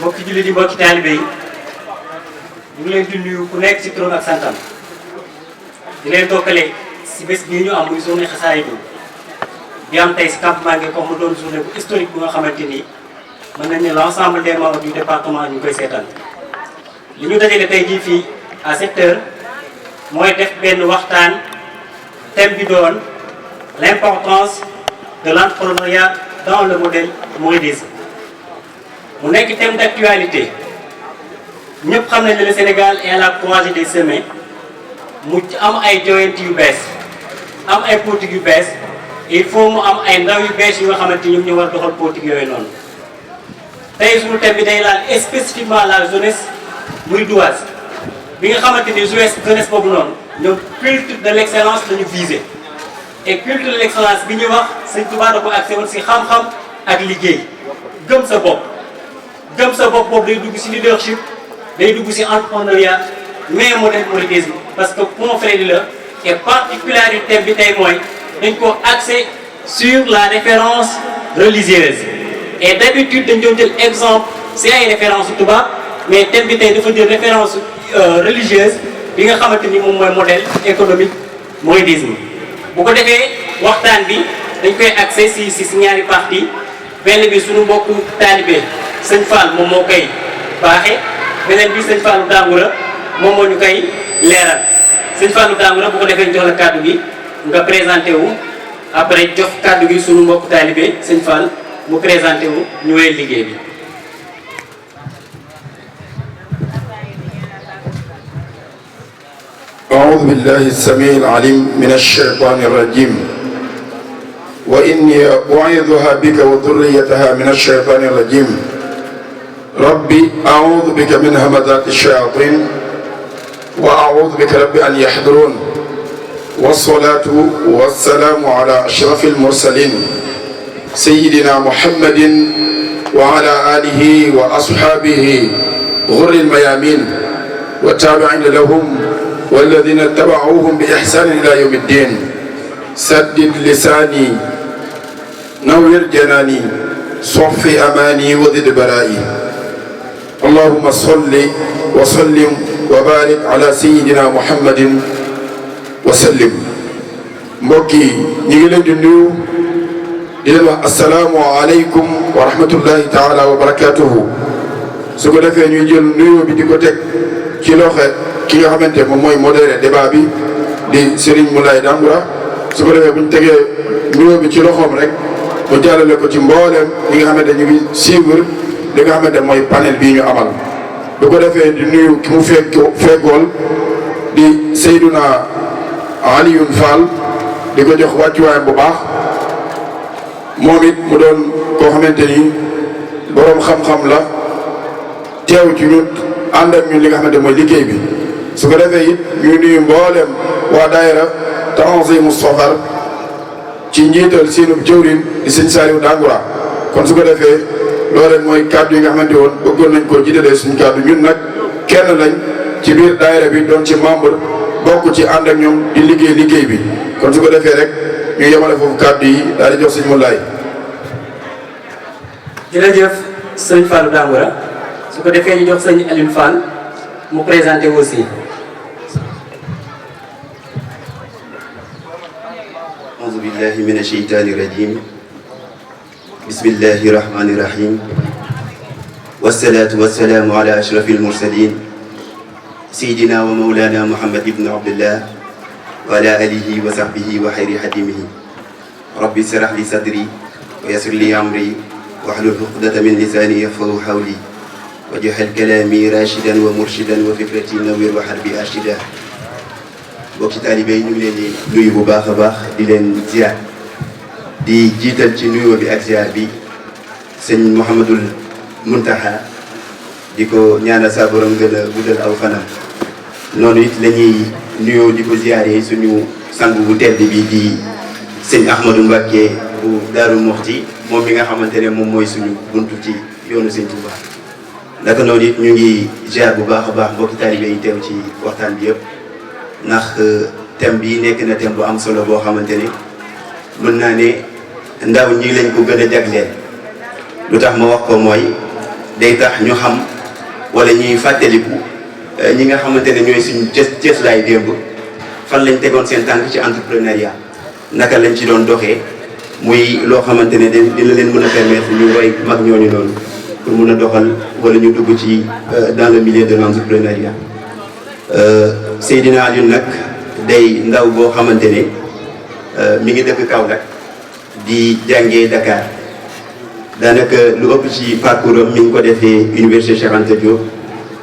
mbokki jullit yi mbokki taalibe yi ñu ngi leen di nuyu ku nekk ci turam ak santam di leen tokkale si bés bii ñu am muy journée xasaayid bi am tey si campement ngi comme mu doon journée bu historique bu nga xamante ni mën nañ ne l'ensemble des membres du département ñu koy seetaan li ñu dajale tey jii fii à 7 heures mooy def benn waxtaan thème bi doon l'importance de l'entrepreneuriat dans le modèle mouridisme mu nekk thème d'actualité ñëpp xam nañ ne le Sénégal est à la croisée des chemins mu am ay joyante yu bees am ay politique yu bees il faut mu am ay ndaw yu bees yu nga xamante ni ñoom ñoo war a doxal politique yooyu noonu tey suñu thème bi day laal spécifiquement la jeunesse mouridoise bi nga xamante ni jeunesse boobu noonu ñoom culte de l'excellence la ñu visé et culte de l'excellence bi ñuy wax Sëñ Tuubaa da ko accès woon si xam-xam ak liggéey gëm sa bopp boobu day dugg si leadership day dugg si entrepreneuriat mais modèle mouridisme parce que confrère la et particularité bi tey mooy dañ ko axé sur la référence religieuse et d'habitude dañ doon jël exemple si ay référence tubaab mais thème bi tey dafa jël référence religieuse bi nga xamante ni moom mooy modèle économique mouridisme bu ko defee waxtaan bi dañ koy axé si ñaari partie benn bi suñu mbokku taalibe sëñ Fall moom moo koy baaxee beneen bi sëñ Fallu Dangoura moom moo ñu koy leeral sëñ Fallu Dangoura bu ko defee jox la kàddu gi nga présenté wu après jox kàddu gi suñu mbokku taalibe sëñ Fall mu présenté wu ñu wéyal liggéey bi. أعوذ بالله السميع العليم من الشيطان الرجيم وإني أعيذها بك وذريتها من الشيطان الرجيم ربي أعوذ بك من همزات الشياطين وأعوذ بك رب أن يحضرون والصلاة والسلام على أشرف المرسلين سيدنا محمد وعلى آله وأصحابه غر الميامين والتابعين لهم والذين اتبعوهم بإحسان إلى يوم الدين سدد لساني نور جناني صف أماني وذد برائي اللهم صل وسلم وبارك على سيدنا محمد وسلم mbokki ñi ngi leen di nuyu di leen wax asalaamu aleykum wa rahmatullahi taala wa barakatuhu su ko defee ñuy jël nuyoo bi di ko teg ci loxo ki nga xamante moom mooy modéré débat bi di Serigne Moulay Dangoura su ko defee bu ñu tegee nuyoo bi ci loxoom rek mu jàllale ko ci mbooleem ñi nga xamante ñu ngi suivre li nga xamante mooy panel bii ñu amal bu ko defee di nuyu ki mu feggool di Seydouna Alioune Fall di ko jox wàccuwaayam bu baax moom it mu doon koo xamante ni boroom xam-xam la teew ci ñun ànd ak ñun li nga xamante mooy liggéey bi su ko defee it ñuy nuyu mbooleem waa daayira Tanzimu Safar ci njiital seenub jëwrin di sëñ Saliou Dangoura kon su ko defee loolu rek mooy kàddu yi nga xamante woon bëggoon nañ koo jiitalee suñu kàddu ñun nag kenn lañ ci biir daayira bi doon ci membre bokk ci ànd ak ñoom di liggéey bi kon su ko defee rek ñu yemale foofu kàddu yi daal di jox sëñ Moulay. jërëjëf sëñ Fallou Dangoura su ko defee ñu jox sëñ Alioune Fall mu présenté aussi. أعوذ بالله من الشيطان الرجيم بسم الله الرحمن الرحيم والصلاة والسلام على أشرف المرسلين سيدنا ومولانا محمد بن عبد الله وعلى آله وصحبه وخير خديمه ربي اشرح لي صدري ويسر لي أمري واحلل عقدة من لساني يفقهوا قولي واجعل كلامي راشدا ومرشدا وفكرتي نوير وحربي أرشدا mbokki taalibe yi ñu ngi leen di nuyu bu baax a baax di leen ziar di jiital ci nuyoo bi ak ziar bi sëñ Mouhamadul Muntaha di ko ñaanal sa borom gën a guddal aw fanam noonu it la ñuy nuyoo di ko ziaree suñu sang bu tedd bi di sëñ Ahmadou Mbacké bu Daaru Muxti moom mi nga xamante ne moom mooy suñu buntu ci yoonu sëñ Touba naka noonu it ñu ngi ziar bu baax a baax mbokki taalibe yi teew ci waxtaan bi yëpp. ndax thème bii nekk na thème bu am solo boo xamante ni mën naa ne ndaw ñi lañ ko gën a jagleel lu tax ma wax ko mooy day tax ñu xam wala ñuy fàttaliku ñi nga xamante ne ñooy suñu cës laay démb fan lañ tegoon seen tànk ci entrepreneuriat naka lañ ci doon doxee muy loo xamante ne dina leen mën a permettre ñu roy mag ñooñu noonu pour mën a doxal wala ñu dugg ci dans le milieu de l'entrepreneuriat. Seydina Alioune nag day ndaw boo xamante ne mi ngi dëkk Kaolack di jàngee Dakar daanaka lu ëpp ci parcours am mi ngi ko defee Université Cheikh Anta Diop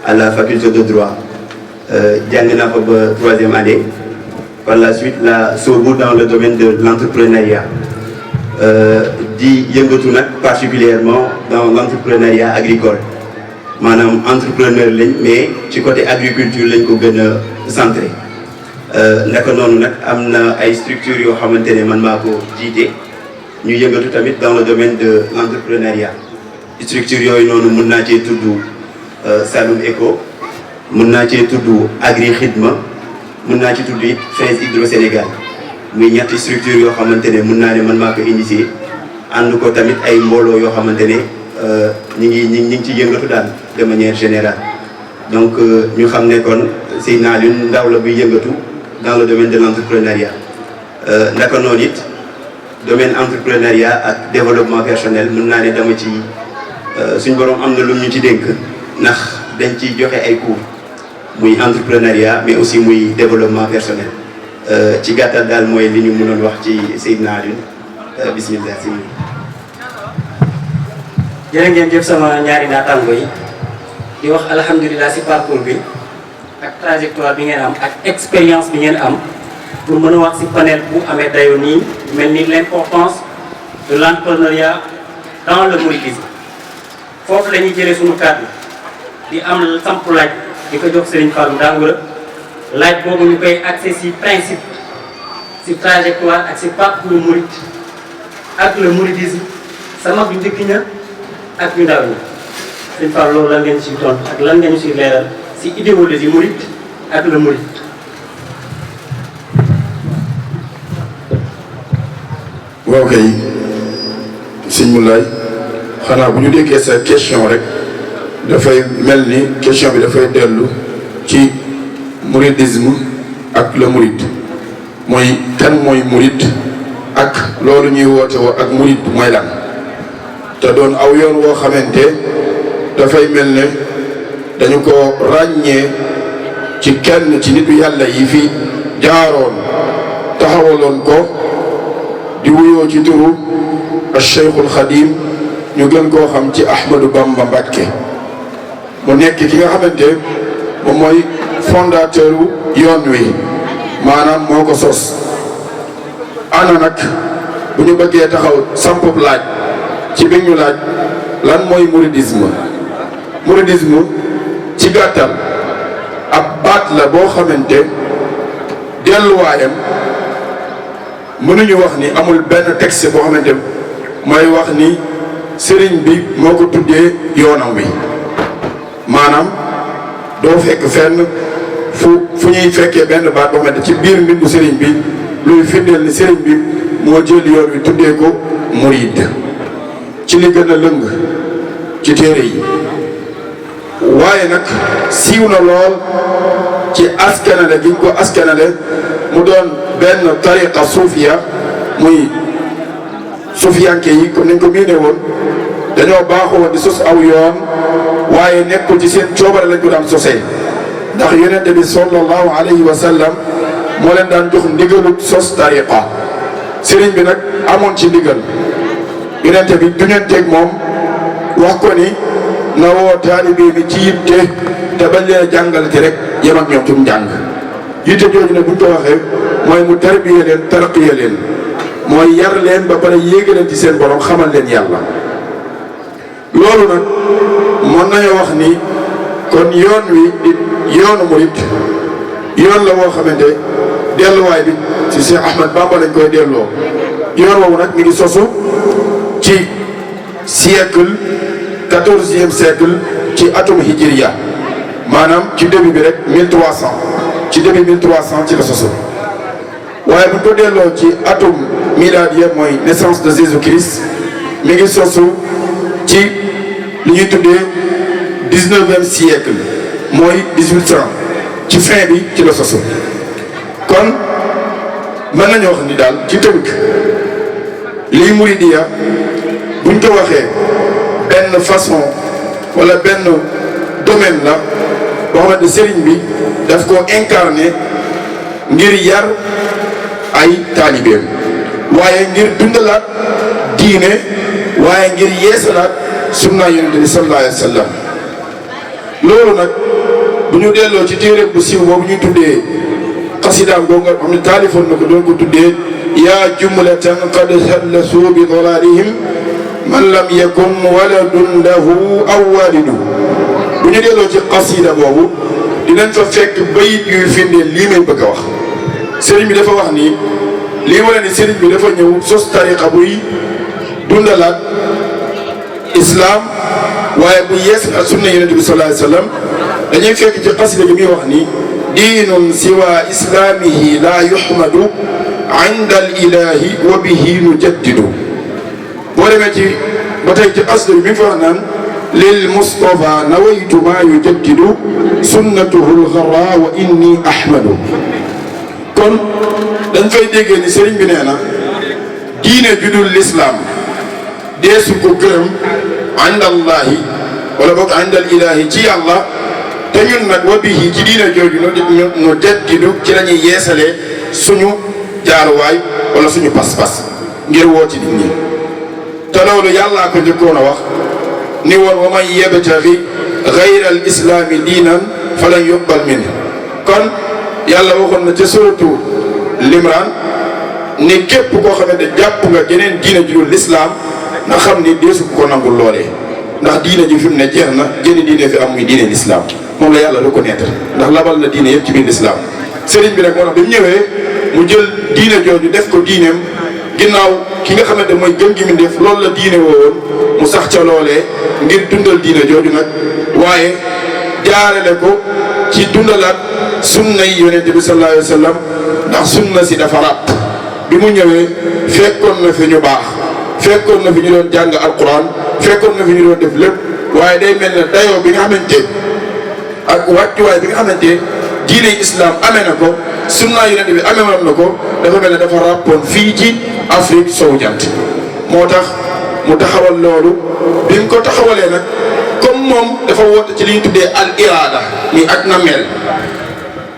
à la faculté de droit jàng naa fa ba 3e année. Par la suite la soobu dans le domaine de l'entrepreneuriat di yëngatu nag particulièrement dans l'entrepreneuriat agricole maanaam entrepreneur lañ mais ci côté agriculture lañ ko gën a centré naka noonu nag am na ay structures yoo xamante ne man maa ko jiite ñu yëngatu tamit dans le domaine de l'entrepreneuriat structures yooyu noonu mun naa cee tudd Saloum Eco mun naa cee tudd Agri Xidma mun naa ci tudd it FAISE Hydro Sénégal muy ñetti structure yoo xamante ne mun naa ne man maa ko initié ànd ko tamit ay mbooloo yoo xamante ne ñi ngi ci yëngatu daal de manière générale. Donc ñu xam ne kon Seydina Alioune ndaw la buy yëngatu dans le domaine de l'entrepreneuriat naka noonu it domaine entrepreneuriat ak développement personnel mun naa ne dama ci suñ borom am na lu ñu ci dénk ndax dañ ciy joxe ay cours. muy entrepreneuriat mais aussi muy développement personnel ci gàttal daal mooy li ñu mënoon wax ci Seydina Alioune bismillah. jërë ngeen jëf sama ñaari naataango yi di wax alhamdulilah si parcours bi ak trajectoire bi ngeen am ak expérience bi ngeen am pour mën a wax si panel bu amee dayo nii mel ni l'importance de l'entrepreneuriat dans le mouridisme foofu la ñuy jëlee suñu kàddu di am samp laaj di ko jox Serigne Fallou Dangoura laaj boobu ñu koy accès si principe si trajectoire ak si parcours mouride ak le mouridisme sa mag yu njëkk ña ak ñu ndaw ñi Serigne Fallou loolu lan ngeen si tontu ak lan ngeen si leeral si idéologie mouride ak le mouride. waaw kay sëñ Moulay xanaa bu ñu déggee sa question rek dafay mel ni question bi dafay dellu ci mouridisme ak le mouride mooy kan mooy mouride ak loolu ñuy woote woo ak mouride mooy lan te doon aw yoon woo xamante dafay mel ne dañu ko ràññee ci kenn ci nitu yàlla yi fi jaaroon taxawaloon ko di wuyoo ci turu Cheikhul Khadim ñu gën koo xam ci Ahmadou Bamba Mbacké mu nekk ki nga xamante moom mooy fondateur yoon wi maanaam moo ko sos ana nag bu ñu bëggee taxaw sampub laaj ci bi ñu laaj lan mooy mouridisme ci gàttal ab baat la boo xamante delluwaayam mënuñu wax ni amul benn texte boo xamante mooy wax ni sëriñ bi moo ko tuddee yoonam wi maanaam doo fekk fenn fu ñuy fekkee benn baat boo xamante ci biir mbindu sëriñ bi luy firndeel ni sëriñ bi moo jël yoon wi tuddee ko murid ci li gën a lëng ci téere yi waaye nag siiw na lool ci askanale gi ñu ko askanale mu doon benn tariqa suufiya muy suufiyanke yi comme nañ ko miine woon dañoo baaxoo di sos aw yoon waaye nekkul ci seen coobare lañ ko daan sosee ndax yonente bi sallallahu alayhi wa sallam moo leen daan jox ndigalu sos tariqa sëriñ bi nag amoon ci ndigal yonente bi duñanteeg moom wax ko ni na woo taalibe bi ci yitte te bañ leen a jàngalati rek yem ak ñoom ci mu jàng yitte jooju nag buñ ko waxee mooy mu tarbiye leen tarqiye leen mooy yar leen ba pare yéege leen ci seen borom xamal leen yàlla loolu nag mën nañoo wax ni kon yoon wi di yoonu murit yoon la woo xamante delluwaay bi ci Cheikh Ahmad Bamba lañ koy delloo yoon woowu nag mi ngi sosu ci siècle 14e siècle ci atum hijriya maanaam ci début bi rek 1300 ci début 1300 ci la sosu waaye bu ñu ko delloo ci atum miladiya mooy naissance de Jésus Christ mi ngi sosu ci li ñuy tuddee 19e siècle mooy 1800 ci fin bi ci la soso kon mën nañu wax ni daal ci tënk lii muridiya buñ ko waxee benn façon wala benn domaine la boo xamante sëriñ bi daf ko incarné ngir yar ay taalibeem waaye ngir dundalaat diine waaye ngir yeesalaat sunna yonent bi sallallahu alayhi wa sallam loolu nag bu ñu delloo ci téere bu siiw boobu ñuy tuddee xasidaam boobu nga xam ne taalifoon na ko doon ko tuddee yaa jumlatan qad sallasu bi dalalihim man lam yakun waladun lahu aw walidu bu ñu delloo ci xasida boobu dinañ fa fekk bayit yuy firndeel lii may bëgg a wax sëriñ bi dafa wax ni lii wala ni sëriñ bi dafa ñëw sos tariqa buy dundalaat islam waaye bu yees ak sunna yonent bi sallallahu alayhi wa sallam dañuy fekk ci xasida gi muy wax ni diinun siwa islamihi la yuhmadu inda al ilahi wa bihi nujaddidu boo demee ci ba tey ci xasida bi mi ngi fa wax naan lil mustafa nawaytu ma yujaddidu sunnatuhu lgarra wa inni ahmadu kon dañ fay déggee ni sëriñ bi nee na diine judul lislaam deesu ko gërëm inda allahi wala boog inda al ilahi ci yàlla te ñun nag wa bihi ci diine jooju nu jaddidu ci la ñuy yeesalee suñu jaaruwaay wala suñu pas-pas ngir woo ci nit ñi te loolu yàllaa ko njëkkoon a wax ni woon wa man yabtaghi ghayra al islaami diinan falan yuqbal minhu kon yàlla waxoon na ca suratu Limran ni képp koo xamante jàpp nga geneen diine ju dul lislaam na xam ni deesu ko nangul loolee ndax diine ji fi mu ne jeex na jëni diine fi am muy diine lislaam moom la yàlla reconnaître ndax labal na diine yëpp ci biir lislaam sëriñ bi nag moo tax bi mu ñëwee mu jël diine jooju def ko diineem ginnaaw ki nga xamante mooy gën gi mu def loolu la diine woowoon mu sax ca loolee ngir dundal diine jooju nag waaye jaarale ko ci dundalaat sunna yi yonente bi sallallahu alayhi wa sallam ndax sunna si dafa ràpp bi mu ñëwee fekkoon na fi ñu baax fekkoon na fi ñu doon jàng alquran fekkoon na fi ñu doon def lépp waaye day mel ne dayoo bi nga xamante ak wàccuwaay bi nga xamante diine islam amee na ko sunna yonente bi amee woon na ko dafa mel ne dafa ràppoon fii ci Afrique sowu jant moo tax mu taxawal loolu bi mu ko taxawalee nag comme moom dafa woote ci li ñuy tuddee al irada ni ak nameel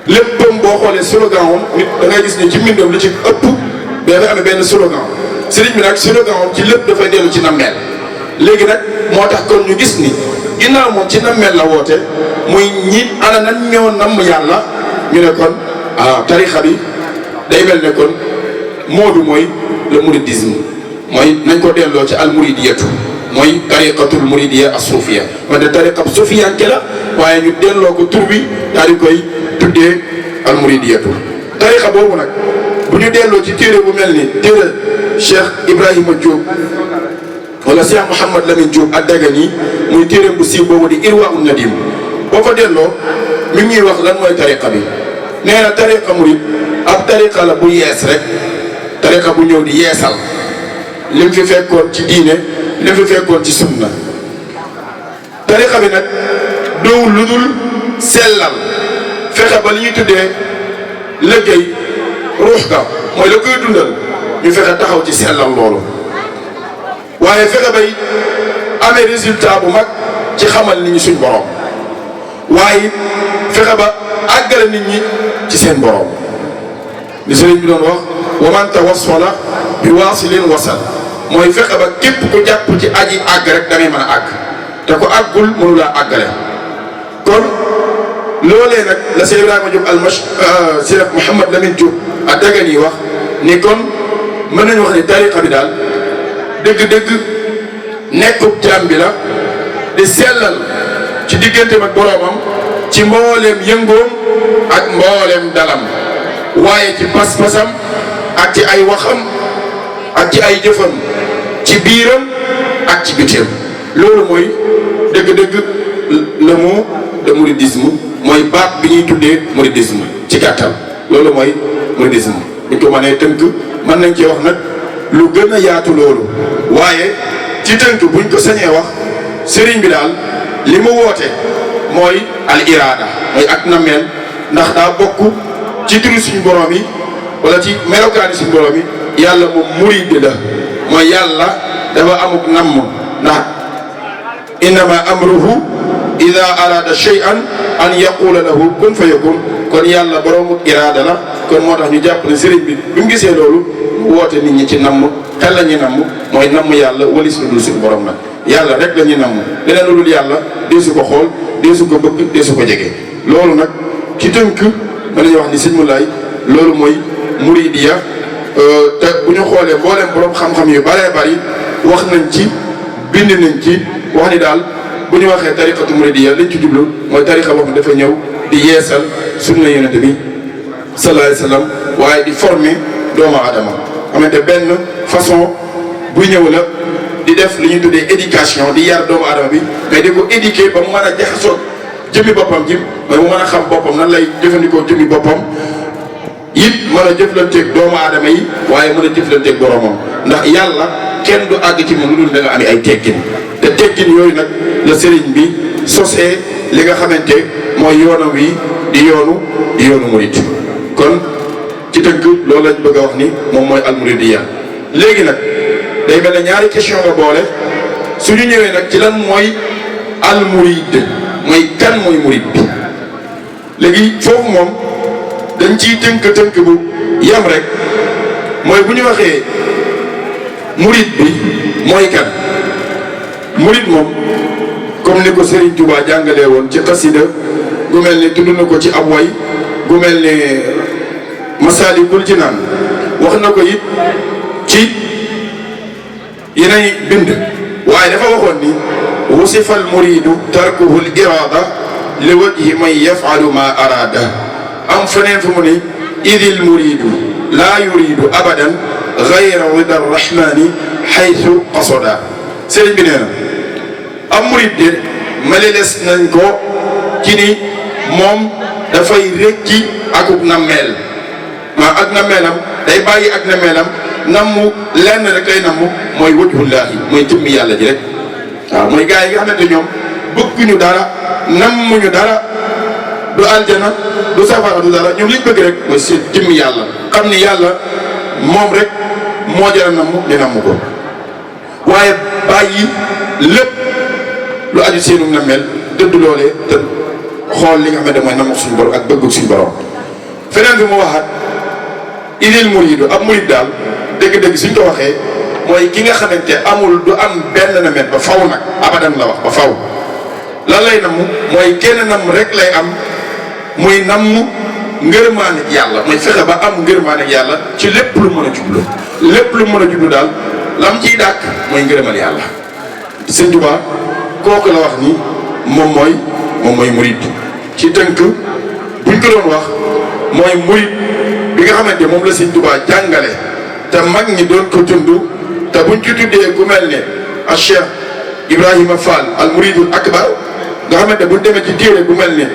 léppam boo xoolee slogan am nit da ngay gis ne ci mbindam li ci ëpp dafay amee benn slogan sëriñ bi nag slogan am ci lépp dafay dellu ci nammeel léegi nag moo tax kon ñu gis ni ginnaaw moom ci nammeel la woote muy ñi ana nan ñoo namm yàlla ñu ne kon tarixa bi day mel ne kon moodu mooy le mouridisme mooy nañ ko delloo ci al muridiyatu mooy tariqatul muridiya as suufiya man de tariqab suufiyanke la waaye ñu delloo ko tur bi daal di koy tuddee al muridiyatu tariqa boobu nag bu ñu delloo ci téere bu mel ni téere Cheikh Ibrahima Diop wala Cheikh Mouhamad Lamine Diop ak Dagani muy téere bu siiw boobu di Irwaa'un Nadim boo ko delloo mi ngi ñuy wax lan mooy tariqa bi nee na tariqa murid ab tariqa la bu yees rek tariqa bu ñëw di yeesal lim fi fekkoon ci diine lim fi fekkoon ci sunna tariqa bi nag doowul lu dul sellal fexe ba li ñuy tuddee liggéey ruux ga mooy la koy dundal ñu fexe taxaw ci sellal loolu waaye fexe bay amee résultat bu mag ci xamal nit ñi suñ borom waaye fexe ba àggale nit ñi ci seen borom li sëriñ bi doon wax wa man tawassala bi waasilin wasal mooy fexe ba képp ku jàpp ci aji àgg rek da ngay mën a àgg te ku àggul mënu laa àggale kon loolee nag la Cheikh Ibrahima Diop Cheikh Mouhamad Lamine Diop ak Dagani wax ni kon mën nañu wax ni tariqa bi daal dëgg-dëgg nekkub jaam bi la di sellal ci digganteem ak boroomam ci mbooleem yëngoom ak mbooleem dalam waaye ci pas-pasam ak ci ay waxam ak ci ay jëfam ci biiram ak ci bitim loolu mooy dëgg-dëgg le mot de mouridisme mooy baat bi ñuy tuddee mouridisme ci gàttal loolu mooy mouridisme buñ ko mënee tënk mën nañ ci wax nag lu gën a yaatu loolu waaye ci tënk buñ ko sañee wax sëriñ bi daal li mu woote mooy al iraada mooy ak nammeel ndax daa bokk ci turu suñu borom yi wala ci melokaani suñu borom yi yàlla moom murid la mooy yàlla dafa amuk namm ndax innama amruhu ida arada shay'an an yaqula lahu kun fayakun kon yàlla boroomu iraada la kon moo tax ñu jàpp ne sëriñ bi bi mu gisee loolu mu woote nit ñi ci namm kan la ñuy namm mooy namm yàlla walis lu dul suñu borom nag yàlla rek la ñuy namm leneen lu dul yàlla deesu ko xool deesu ko bëgg deesu ko jege loolu nag ci tënk mën nañu wax ni sëñ Moulay loolu mooy muridiya te bu ñu xoolee mboolem borom xam-xam yu bëree bëri wax nañ ci bind nañ ci wax ni daal bu ñu waxee tariqatu muridiya liñ ci jublu mooy tariqa boo xam ne dafa ñëw di yeesal sunna yonente bi sallallahu alayhi wa sallam waaye di former doomu aadama xamante benn façon bu ñëw la di def li ñuy tuddee éducation di yar doomu aadama bi mais di ko éduquer ba mu mën a jaxasoo jëmmi boppam ji mais mu mën a xam boppam nan lay jëfandikoo jëmmi boppam it mën a jëflanteeg doomu aadama yi waaye mën a jëflanteeg boromam ndax yàlla kenn du àgg ci moom lu dul da nga am ay teggin te teggin yooyu nag la sëriñ bi sosee li nga xamante mooy yoonam wi di yoonu murid kon ci tënk loolu lañ bëgg a wax ni moom mooy almuridiya léegi nag day mel ne ñaari question nga boole suñu ñëwee nag ci lan mooy almurid mooy kan mooy murid bi léegi foofu moom dañ ciy tënk bu yam rek mooy bu ñu waxee murid bi mooy kan murid moom comme ni ko Serigne Touba jàngalee woon ci xasida gu mel ne tudd na ko ci ab way gu mel ne Masaalikul Jinaan wax na ko it ci yeneen bind waaye dafa waxoon ni wusifa al muridu tarkuhu al irada li wajhi man yafalu ma arada am feneen fu mu ne idil muridu laa yuridu abadan gayra rida arrahmani xaytu qasoda sëriñ bi nee na am murid de maleles nañ ko ci ni moom dafay rékki akuk nammeel ak nammeelam day bàyyi ak nammeelam nammu lenn rek lay nammu mooy wajhullaahi mooy jëmmi yàlla ji rek waaw mooy gars yi nga xamante ñoom bëgguñu dara nammuñu dara du aljana du safara du dara ñoom liñ bëgg rek mooy seen jëmmi yàlla xam ni yàlla moom rek moo jara nammu di nammu ko waaye bàyyi lépp lu aju seenu nammeel dëdd loolee te xool li nga xamante mooy nammu suñu borom ak bëggu suñu borom feneen bi mu waxaat idil muridu ab murid daal dëgg-dëgg suñ ko waxee mooy ki nga xamante amul du am benn nammeel ba faw nag abadan la wax ba faw lan lay namm mooy kenn namm rek lay am muy namm ngërmaane yàlla mooy fexe ba am ngërmaane yàlla ci lépp lu mën a jublu lépp lu mën a jublu daal lam ciy dàkk mooy ngërëmal yàlla Sëñ Tuubaa kooku la wax ni moom mooy murid ci tënk buñ ko doon wax mooy murid bi nga xamante moom la Sëñ Tuubaa jàngale te mag ñi doon ko tund te buñ ci tuddee ku mel ne a Cheikh Ibrahima Fall al muridul akbar nga xamante buñ demee ci téere bu mel ne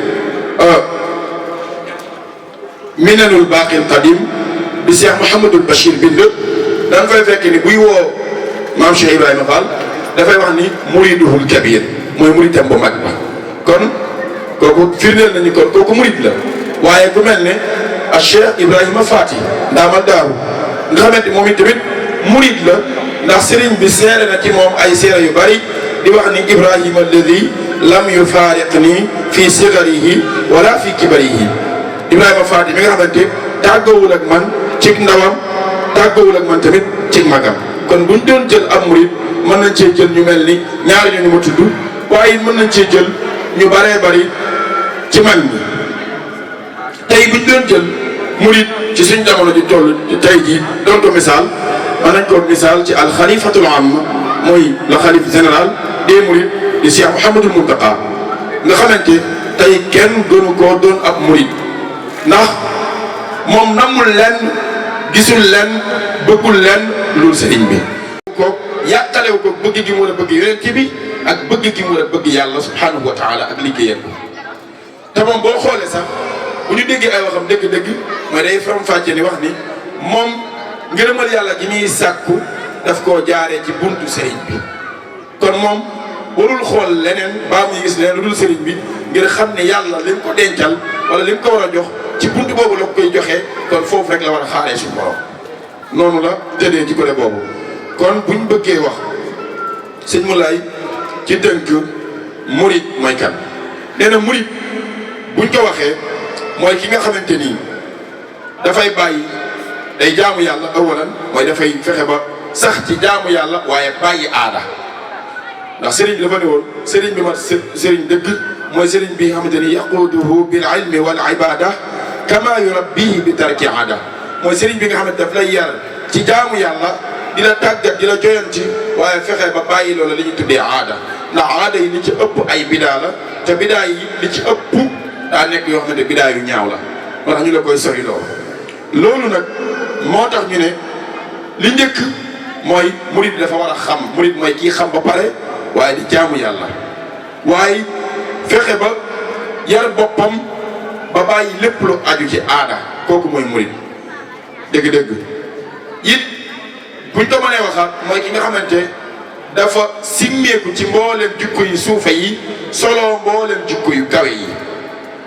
minanul baaqil qadim bi Cheikh Mouhamadul Bachir bind da nga fay fekk ni buy woo maam Cheikh Ibrahima Fall dafay wax ni muriduhul kabir mooy muridam bu mag ba kon kooku firndeel nañu kon kooku murid la waaye ku mel ne a Cheikh Ibrahima Fati ndaamal daaru nga xamante moom it tamit murid la ndax sëriñ bi seere na ci moom ay seere yu bari di wax ni Ibrahima alladi lam yufaariqni fi sigarihi wala fi kibarihi Ibrahima Fati mi nga xamante tàggoowul ak man ci ndawam tàggoowul ak man tamit ci magam kon buñ doon jël ab murid mën nañ cee jël ñu mel ni ñaari ñu ma tudd waaye mën nañ cee jël ñu baree bari ci mag ñi tey buñ doon jël murid ci suñ jamono ji toll tey jii doon ko misaal mën nañ ko misaal ci alxalifatul am mooy la xalif général des mourides di Cheikh Mouhamadul Mountakha nga xamante tey kenn gënu koo doon ab murid ndax moom namul lenn gisul lenn bëggul lenn loolu sëriñ bi ko yàqalew ko bëgg gi mu war a bëgg yonent bi ak bëgg gi mu war a bëgg yàlla subhanahu wa taala ak liggéeyam ko te moom boo xoolee sax bu ñu déggee ay waxam dëgg-dëgg mooy day faram fàcce ni wax ni moom ngërëmal yàlla gi muy sàkku daf koo jaaree ci buntu sëriñ bi kon moom warul xool leneen baa muy gis leneen lu dul sëriñ bi ngir xam ne yàlla li mu ko dencal wala li mu ko war a jox ci buntu boobu la koy joxee kon foofu rek la war a xaaree suñu borom noonu la tëddee ci côté boobu. kon buñ bëggee wax sëñ Moulay ci tënk murid mooy kan nee na murid buñ ko waxee mooy ki nga xamante ni dafay bàyyi day jaamu yàlla awalan mooy dafay fexe ba sax ci jaamu yàlla waaye bàyyi aada ndax sëriñ bi dafa ne woon sëriñ bi mat sëriñ dëgg mooy sëriñ bi nga xamante ni yaquduhu bil ilmi wal ibada kama yurabbihi bi tarki aada mooy sëriñ bi nga xamante daf lay yar ci jaamu yàlla di la tàggat di la joyanti waaye fexe ba bàyyi loola li ñu tuddee aada ndax aada yi li ci ëpp ay bidaa la te bidaa yi li ci ëpp daa nekk yoo xamante bidaa yu ñaaw la moo tax ñu la koy sori loolu nag moo tax ñu ne li njëkk mooy murid dafa war a xam murid mooy kii xam ba pare waaye di jaamu yàlla waaye fexe ba yar boppam ba bàyyi lépp lu aju ci aada kooku mooy murid dëgg-dëgg it buñ ko mënee waxaat mooy ki nga xamante dafa simmeeku ci mboolem jikko yu suufe yi solo mboolem jikko yu kawe yi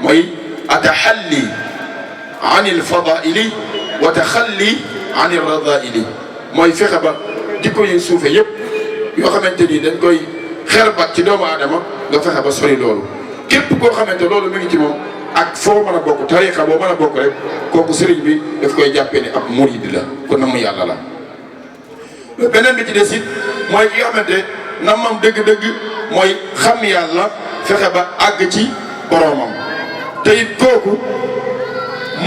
mooy ataxalli an il fadaili wa taxalli an il radaili mooy fexe ba jikko yu suufe yëpp yoo xamante ni dañ koy xerbat ci doomu aadama nga fexe ba sori loolu képp koo xamante loolu mi ngi ci moom ak foo mën a bokk tariqa boo mën a bokk rek kooku sëriñ bi daf koy jàppee ni ab murid la kon namu yàlla la. beneen bi ci des it mooy ki nga xamante namam dëgg-dëgg mooy xam yàlla fexe ba àgg ci boroomam te it kooku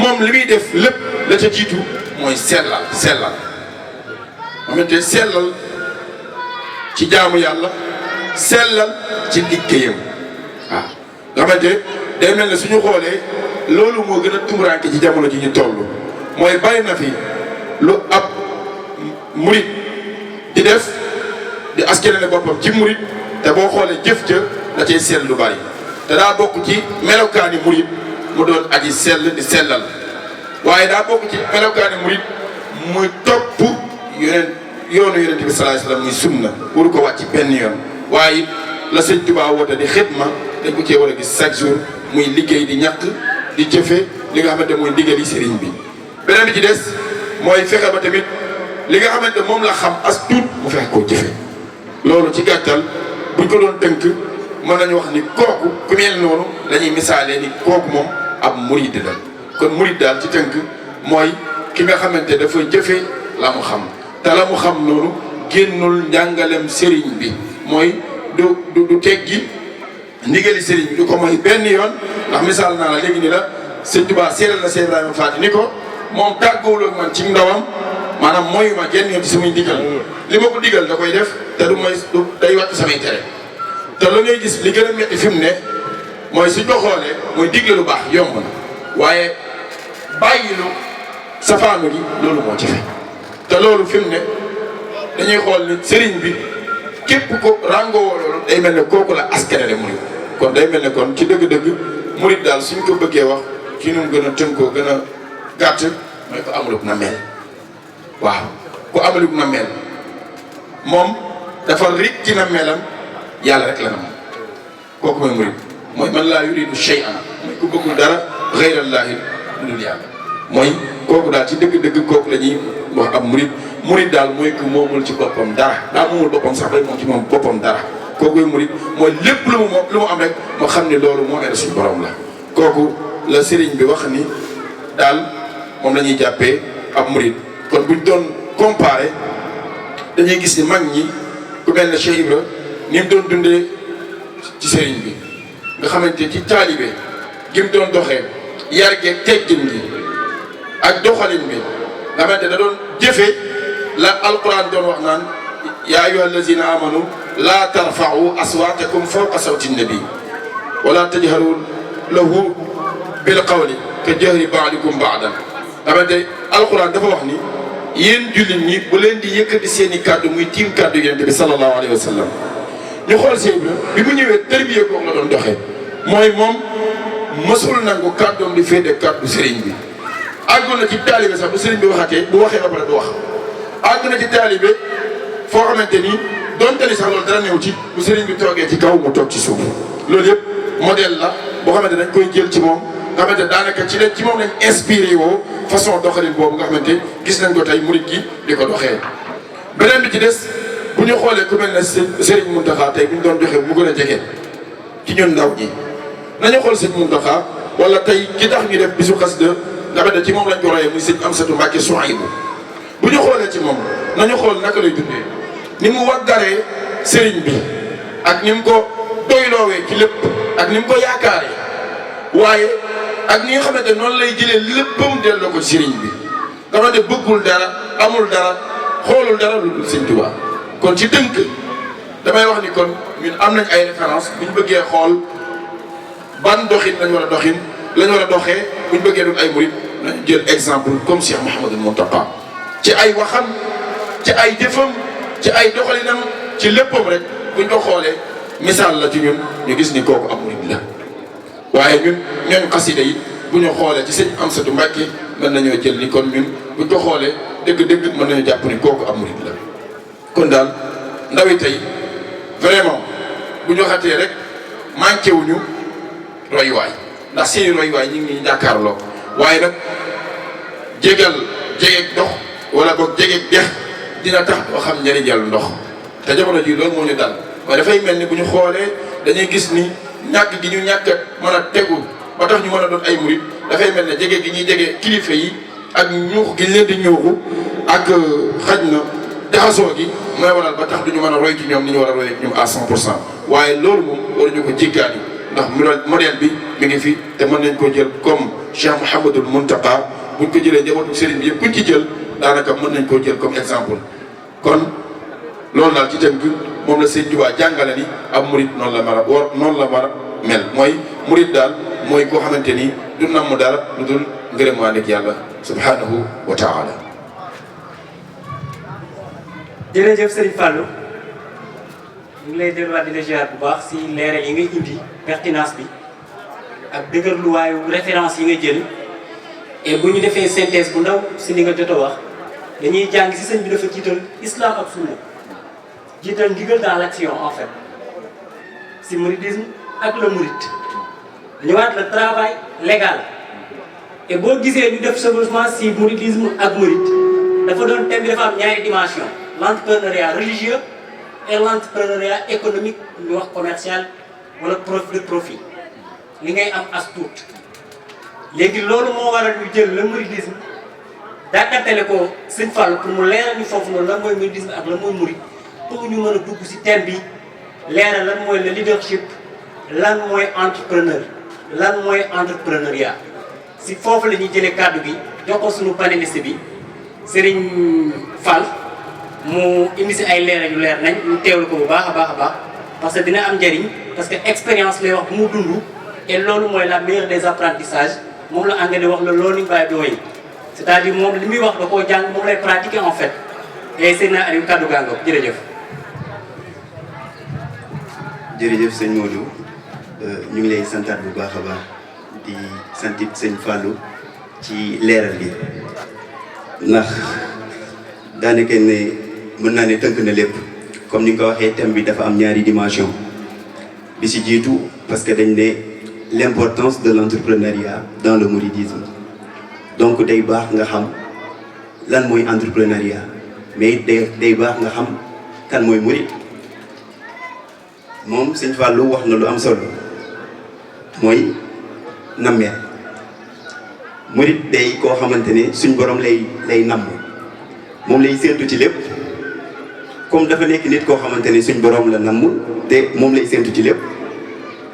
moom li muy def lépp la ca jiitu mooy sellal xamante sellal ci jaamu yàlla sellal ci liggéeyam waaw nga xamante day mel ne suñu xoolee loolu moo gën a tumuraanke ci jamono ji ñu toll mooy bari na fi lu ab murit di def di askanale boppam ci murit te boo xoolee jëf ja da cay sell lu bari te daa bokk ci melokaani murit mu doon aji sell di sellal waaye daa bokk ci melokaani murit muy topp yoonu yonent bi sallallahu alayhi wasallam muy sunna waru ko wàcc benn yoon waaye la sëñ Tuubaa woote di xidma dañ ko cee war a gis chaque jour muy liggéey di ñàkk di jëfe li nga xamante mooy ndigali sëriñ bi. beneen bi ci des mooy fexe ba tamit li nga xamante moom la xam as tuut mu fexe koo jëfe loolu ci gàttal buñ ko doon tënk mën nañu wax ni kooku ku mel noonu la ñuy misaalee ni kooku moom ab murid la kon murid daal ci tënk mooy ki nga xamante dafa jëfe la mu xam te la mu xam noonu génnul njàngalem sëriñ bi mooy du teggi ndigali sëriñ bi du ko mooy benn yoon ndax misaal naa la léegi ni la sëñ Tuubaa seeral na Seex Ibrahima Faati ni ko moom tàggoowul ak man ci ndawam maanaam mooyu ma genn yoon ci samay ndigal li ma ko digal da koy def te du mooy day wattu samay tere te la ngay gis li gën a metti fi mu ne mooy suñ ko xoolee mooy digle lu baax yomb na waaye bàyyilu safaanu gi loolu moo ci fe te loolu fi mu ne dañuy xool ni sëriñ bi képp ko ràngoo loolu day mel ne kooku la askanale murid kon day mel ne kon ci dëgg-dëgg murid daal suñ ko bëggee wax ci nu mu gën a tënkoo gën a gàtt mooy ko amuluk na mel waaw ku amuluk na mel moom dafa rikki na melam yàlla rek la na moom kooku mooy murid mooy man laa yuridu shay'an mooy ku bëggul dara ghayrallaahi lu dul yàlla mooy kooku daal ci dëgg-dëgg kooku la ñuy wax ab murid daal mooy ku moomul ci boppam dara daa moomul boppam sax rek moom ci moom boppam dara kooku murid mooy lépp lu mu am rek moo xam ne loolu moo suñu borom la kooku la sëriñ bi wax ni daal moom la ñuy jàppee ab murid kon buñ doon comparé dañuy gis ni mag ñi ku mel ne Cheikh Ibra ni mu doon dundee ci sëriñ bi nga xamante ci taalibe gi mu doon doxee yar geeg teggin gi ak doxalin bi nga xamante da doon jëfe la alquran doon wax naan yaa ayyuha allazina amanu laa tarfa'u aswaatakum fawqa sawti nabi wala tajharu lahu bil qawli ka jahri ba'dikum ba'dan nga xamante alquran dafa wax ni yéen jullit ñi bu leen di yëkkati seen i kàddu muy tiim kàddu yonent bi sallallahu alayhi wa sallam ñu xool sëñ bi mu ñëwee tërbiye ko la doon doxee mooy moom mësul nangu kàddoom di féete kàddu sëriñ bi àggoon na ci taalibe sax bu sëriñ bi waxatee bu waxee ba pare du wax àgg na ci taalibe foo xamante ni donte ni sax loolu dara néew ci bu sëriñ bi toogee ci kaw mu toog ci suuf loolu yëpp modèle la boo xamante dañ koy jël ci moom nga xamante daanaka ci moom lañ inspiré woo façon doxalin boobu nga xamante gis nañ ko tey murid gi di ko doxee. beneen bi ci des bu ñu xoolee ku mel ne Serigne Mountakha tey bu ñu doon joxe mu gën a jege ci ñun ndaw ñi nañu xool sëñ Mountakha wala tey ki tax ñu def bisu xasida nga xamante ci moom lañ ko royee muy sëñ Amsatou Mbacké Souhaïbou bu ñu xoolee ci moom nañu xool naka lay dundee ni mu waggaree Serigne bi ak ni mu ko doyloowee ci lépp ak ni mu ko yaakaaree waaye ak ni nga xamante noonu lay jëlee léppam delloo ko Serigne bi nga xamante bëggul dara amul dara xoolul dara lu dul Sëñ Tuubaa kon ci tënk damay wax ni kon ñun am nañ ay référence bu ñu bëggee xool ban doxin lañ war a doxee bu ñu bëggee doon ay murid nañu jël exemple comme Cheikh Mouhamadou Mountakha ci ay waxam ci ay jëfam ci ay doxalinam ci léppam rek buñ ko xoolee misaal la ci ñun ñu gis ni kooku am murid la waaye ñun ñooñu xasida yi bu ñu xoolee ci sëñ Amsatou Mbacké mën nañoo jël ni kon ñun buñ ko xoolee dëgg-dëgg mën nañu jàpp ni kooku am murid la kon daal ndawi tey vraiment bu ñu waxatee rek manqué wuñu royuwaay ndax seeni royuwaay ñu ngi nii jàkkaarloo waaye nag jegeeg dox wala boog jegeeg dex dina tax doo xam njëriñal ndox te jamono ji loolu moo ñu dal waaye dafay mel ni bu ñu xoolee dañuy gis ni ñàkk gi ñu ñàkk mën a tegu ba tax ñu mën a doon ay murid dafay mel ne jege gi ñuy jege kilifa yi ak ñuux gi leen di ñuuxu ak xaj na jaxasoo gi mooy waral ba tax duñu mën a roy ci ñoom ni ñu war a roy ak ñoom à 100% waaye loolu moom waruñu ko jéggaani ndax modèle bi mi ngi fi te mën nañ ko jël comme Cheikh Mouhamadou Mountakha buñ ko jëlee njabootu sëriñ bi yëpp kuñ ci jël daanaka mën nañ koo jël comme exemple kon loolu daal ci tënk moom la Sëñ Tuubaa jàngale ni ab murid noonu la war a mel mooy murid daal mooy koo xamante ni du namm dara lu dul ngërëm waa nekk yàlla subhanahu wa taala. jërëjëf Serigne Fallou ñu ngi lay delluwaat di la ziar bu baax si leeral yi ngay indi pertinence bi ak dëgërluwaayu référence yi nga jël et bu ñu defee synthèse bu ndaw si li nga jot a wax dañuy jàng si sëñ bi dafa jiital islam ak sunna jiital ndigal dans l'action en fait si mouridisme ak le mouride ñëwaat le travail légal et boo gisee ñu def chevauchement si mouridisme ak mouride dafa doon thème bi dafa am ñaari dimension l'entrepreneuriat religieux et l'entrepreneuriat économique ñu wax commercial wala profit li ngay am as tuut léegi loolu moo waral ñu jël le mouridisme dàkkantele ko Sëñ Fall pour mu leeral ñu foofu noonu lan mooy mouridisme ak lan mooy mouride pour ñu mën a dugg si thème bi leeral lan mooy le leadership lan mooy entrepreneur lan mooy entrepreneuriat si foofu la ñuy jëlee kàddu gi jox ko suñu panéliste bi Serigne Fall mu indi si ay leeral yu leer nañ ñu teewlu ko bu baax a baax parce que dina am njëriñ parce que expérience lay wax bu mu dund et loolu mooy la meilleure des apprentissages moom la anglais di wax le learning by doing c'est-à-dire moom li muy wax da koo jàng moom lay pratiquer en fait et Serigne Aliou kàddu gaa ngoog jërëjëf. jërëjëf sëñ Modou ñu ngi lay santaat bu baax a baax di santit sëñ Fallou ci leeral gi ndax daanaka ne mën naa ne tënk na lépp comme ni nga ko waxee thème bi dafa am ñaari dimension bi si jiitu parce que dañ ne l'importance de l'entrepreneuriat dans le mouridisme donc day baax nga xam lan mooy entrepreneuriat mais day baax nga xam kan mooy murid moom sëñ Fallou wax na lu am solo mooy nammeel murid day koo xamante ne suñ borom lay namm moom lay séentu ci lépp comme dafa nekk nit koo xamante ne suñ borom la namm te moom lay séentu ci lépp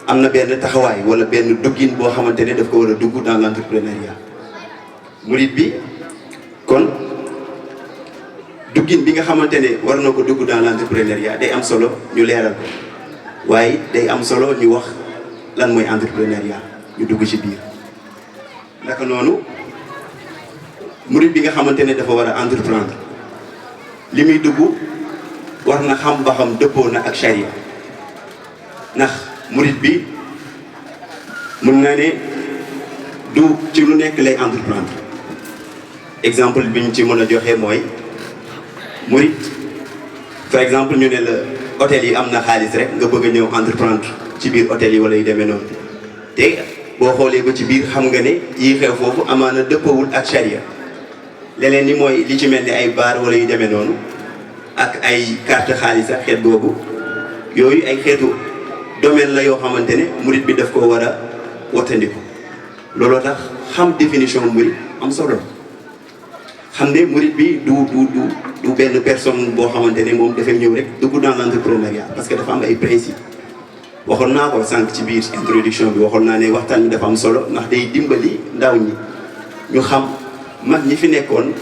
am na benn taxawaay wala benn duggin boo xamante ne daf ko war a dugg dans l'entrepreneuriat murid bi kon duggin bi nga xamante ne war na ko dugg dans l'entrepreneuriat day am solo ñu leeral ko waaye day am solo ñu wax lan mooy entrepreneuriat ñu dugg ci biir naka noonu murid bi nga xamante ne dafa war a entreprendre li muy dugg war na xam ba xam dëppoo na ak charia ndax murid bi mën na ne du ci lu nekk lay entreprendre exemple bi ñu ci mën a joxe mooy murid par exemple ñu ne la hôtel yi am na xaalis rek nga bëgg a ñëw entreprendre ci biir hôtel yi wala yu demee noonu te boo xoolee ba ci biir xam nga ne yii xew foofu amaana dëppawul ak charia leneen ni mooy li ci mel ni ay baar wala yu demee noonu ak ay carte xaalis ak xeet boobu yooyu ay xeetu domaine la yoo xamante ne murit bi daf koo war a wattandiku looloo tax xam définition murit am solo xam ne murit bi du benn personne boo xamante ne moom dafay ñëw rek dugg dans l'entrepreneuriat parce que dafa am ay principe waxoon naa ko sànq ci biir introduction bi waxoon naa ne waxtaan bi dafa am solo ndax day dimbali ndaw ñi ñu xam mag ñi fi nekkoon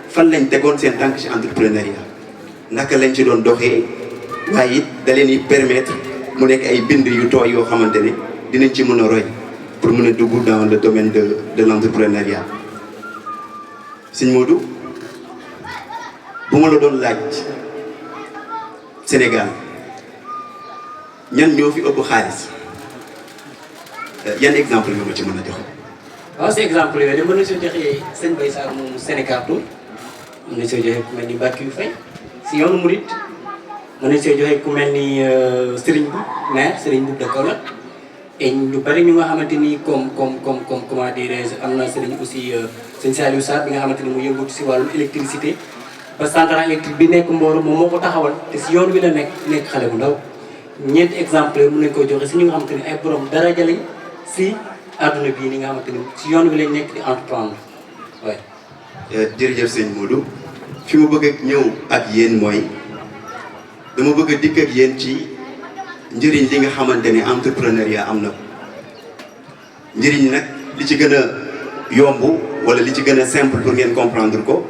fan lañ tegoon seen tànk ci entrepreneuriat naka lañ ci doon doxee waaye it da leen di permettre mu nekk ay bind yu tooy yoo xamante ne dinañ ci mën a roy pour mën a dugg dans le domaine de l'entrepreneuriat. Sëñ Modou bu ma la doon laaj Sénégal ñan ñoo fi ëpp xaalis yan exemple nga ma ci mën a jox. waaw si exemple yooyu de mën na soo joxee sëñ Baye Sarr moom Sénégal tout mën na soo joxee ku mel ni Mbackiou Faye si yoonu Mouride mën na soo joxee ku mel ni Serigne Boub maire Serigne Boub de Kaolack et ñu bari ñu nga xamante ni comme comment dirais-je am na Serigne aussi sëñ Saliou Sarr bi nga xamante ni mu yëngatu si wàllu électricité ba centrale électrique bi nekk Mboro moom moo ko taxawal te si yoon wi la nekk xale bu ndaw ñeenti exemple mën nañ ko joxe si ñu nga xamante ni ay borom daraja lañ si àdduna bii ni nga xamante ni si yoon wi lañ nekk di entreprendre waaye. jërëjëf sëñ Modou fi mu bëgg a ñëw ak yéen mooy dama bëgg a dikk ak yéen ci njëriñ li nga xamante ne entrepreneuriat am na ko njëriñ nag li ci gën a yomb wala li ci gën a simple pour ngeen comprendre ko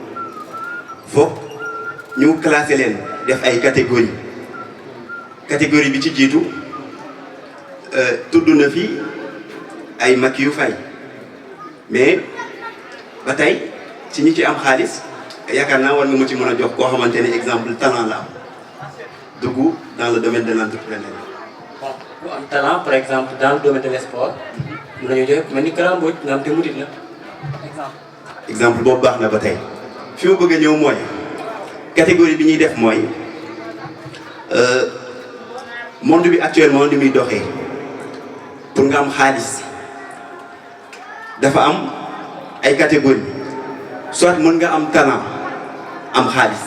foog ñu classé leen def ay catégorie bi ci jiitu tudd na fi ay Mbackiou Faye mais ba tey ci ñi ci am xaalis yaakaar naa war nga ma ci mën a jox koo xamante ne exemple talent la am dugg dans le domaine de l'entrepreneuriat. bon ku am talent par exemple dans le domaine de sport mën nañu joxe ku mel ni Kara Mbodj nga xam te murit la exemple boobu baax na ba tey fi ma bëgg a ñëw mooy catégorie bi ñuy def mooy monde bi actuellement ni muy doxee pour nga am xaalis dafa am ay catégorie soit mën nga am talent am xaalis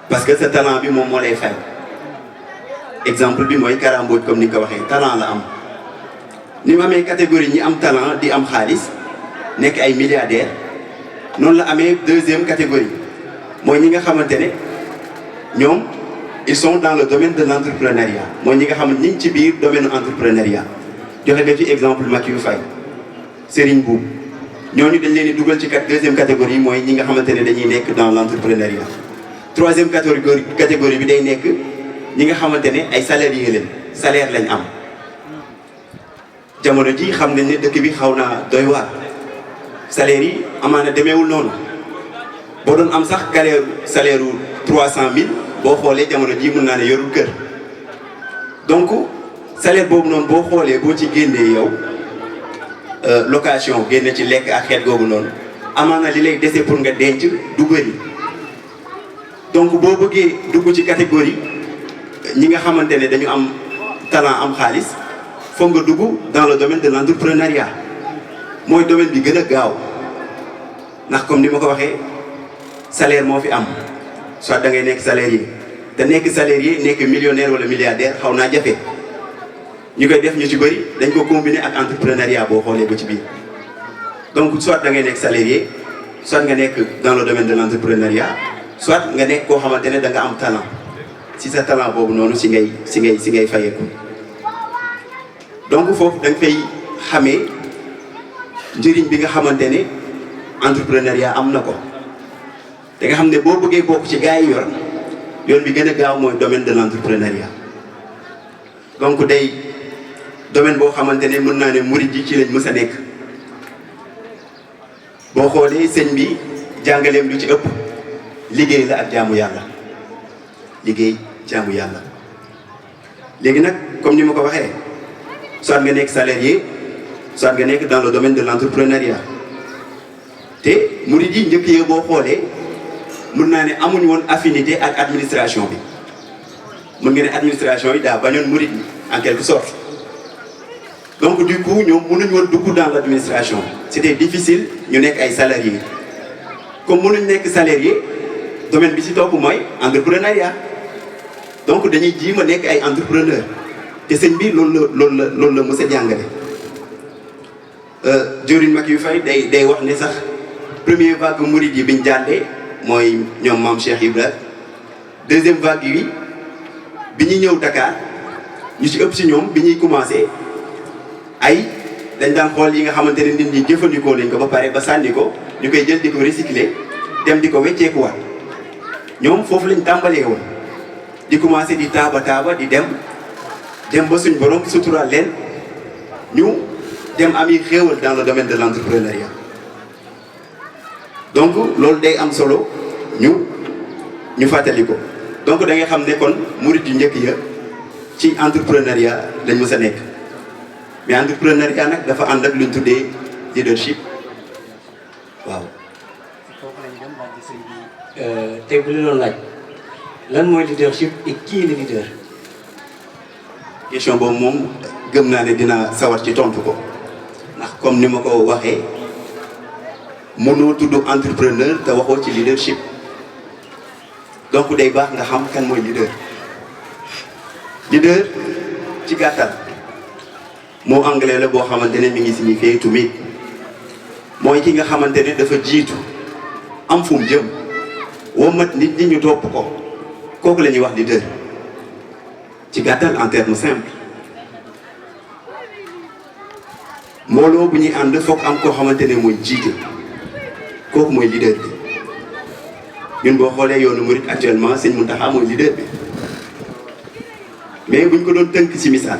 parce que sa talent bi moom moo lay fay exemple bi mooy Kara Mbodj comme ni nga ko waxee talent la am ni mu amee catégorie ñi am talent di am xaalis nekk ay milliardaires noonu la amee deuxième catégorie mooy ñi nga xamante ne ñoom ils sont dans le domaine de l'entrepreneuriat mooy ñi nga xam ne ñi ngi ci biir domaine entrepreneuriat joxe nga ci exemple Mbackiou Faye Serigne Boub ñooñu dañ leen di dugal ci deuxième catégorie mooy ñi nga xamante ne dañuy nekk dans l'entrepreneuriat troisième catégorie bi day nekk ñi nga xamante ne ay salariés leen salaire lañ am jamono ji xam nañ ne dëkk bi xaw naa doy waar salaire yi amaana demeewul noonu boo doon am sax salaire u 300 000 boo xoolee jamono ji mën naa ne yorul kër donc salaire boobu noonu boo xoolee boo ci génnee yow location génne ci lekk ak xeet googu noonu amaana li lay dese pour nga denc du bëri donc boo bëggee dugg ci catégorie ñi nga xamante ne dañu am talent am xaalis foog nga dugg dans le domaine de l'entrepreneuriat mooy domaine bi gën a gaaw ndax comme ni ma ko waxee salaire moo fi am soit da ngay nekk salarié te nekk salarié nekk millionnaire wala milliardaire xaw naa jafe ñu koy def ñu ci bëri dañ ko combiner ak entrepreneuriat boo xoolee ba ci biir donc soit da ngay nekk salarié soit nga nekk dans le domaine de l'entrepreneuriat soit nga nekk koo xamante ne da nga am talent si sa talent boobu noonu si ngay fayeeku donc foofu da nga fay xamee njëriñ bi nga xamante ne entrepreneuriat am na ko te nga xam ne boo bëggee bokk ci gars yi yoon bi gën a gaaw mooy domaine de l'entrepreneuriat donc day domaine boo xamante ne mën naa ne murid yi ci lañ mës a nekk boo xoolee sëñ bi jàngaleem lu ci ëpp liggéey la ak jaamu yàlla liggéey jaamu yàlla léegi nag comme ni ma ko waxee soit nga nekk salarié soit nga nekk dans le domaine de l'entrepreneuriat te murid yi njëkk yi boo xoolee mën naa ne amuñu woon affinité ak administration bi mën nga ne administration yi daa bañoon murid yi en quelque sorte. Donc du coup ñoom mënuñ woon dugg dans l'administration, c'était difficile ñu nekk ay salariés. Comme mënuñ nekk salarié, domaine bi ci topp mooy entrepreneuriat. Donc dañuy jéem a nekk ay entrepreneur te sëñ bi loolu la mës a jàngale. Diorine Macky Faye day wax ne sax première vague murid yi biñ jàllee mooy ñoom maam Cheikh Ibrahima. Deuxième vague yi bi ñuy ñëw Dakar ñu ci ëpp ci ñoom bi ñuy commencé ay dañ daan xool yi nga xamante ne nit ñi jëfandikoo nañ ko ba pare ba sànni ko ñu koy jël di ko recycler dem di ko wecceekuwaat ñoom foofu lañ tàmbalee woon di commencé di taaba di dem ba suñ borom suturaal leen ñu dem ami xéewal dans le domaine de l'entrepreneuriat. Donc loolu day am solo ñu fàttali ko. Donc da ngay xam ne kon murid yu njëkk ya ci entrepreneuriat lañ mës a nekk mais entrepreneuriat nag dafa ànd ak luñ tuddee leadership waaw. foofu lañ dem laaj sëñ bi tey bu ñu doon laaj lan mooy leadership et qui est le leader. question boobu moom gëm naa ne dina sawar ci tontu ko ndax comme ni ma ko waxee mënoo tudd entrepreneur te waxoo ci leadership. Donc day baax nga xam kan mooy leader ci gàttal moo anglais la boo xamante ne mi ngi signifier to lead mooy ki nga xamante ne dafa jiitu am fu mu jëm womat nit ñi ñu topp ko kooku la ñuy wax leader ci gàttal en terme simple. mbooloo bu ñuy ànd foog am koo xamante ne mooy jiite kooku mooy leader bi. ñun boo xoolee yoonu murid actuellement sëñ Mountakha mooy leader bi mais buñ ko doon tënk ci misaal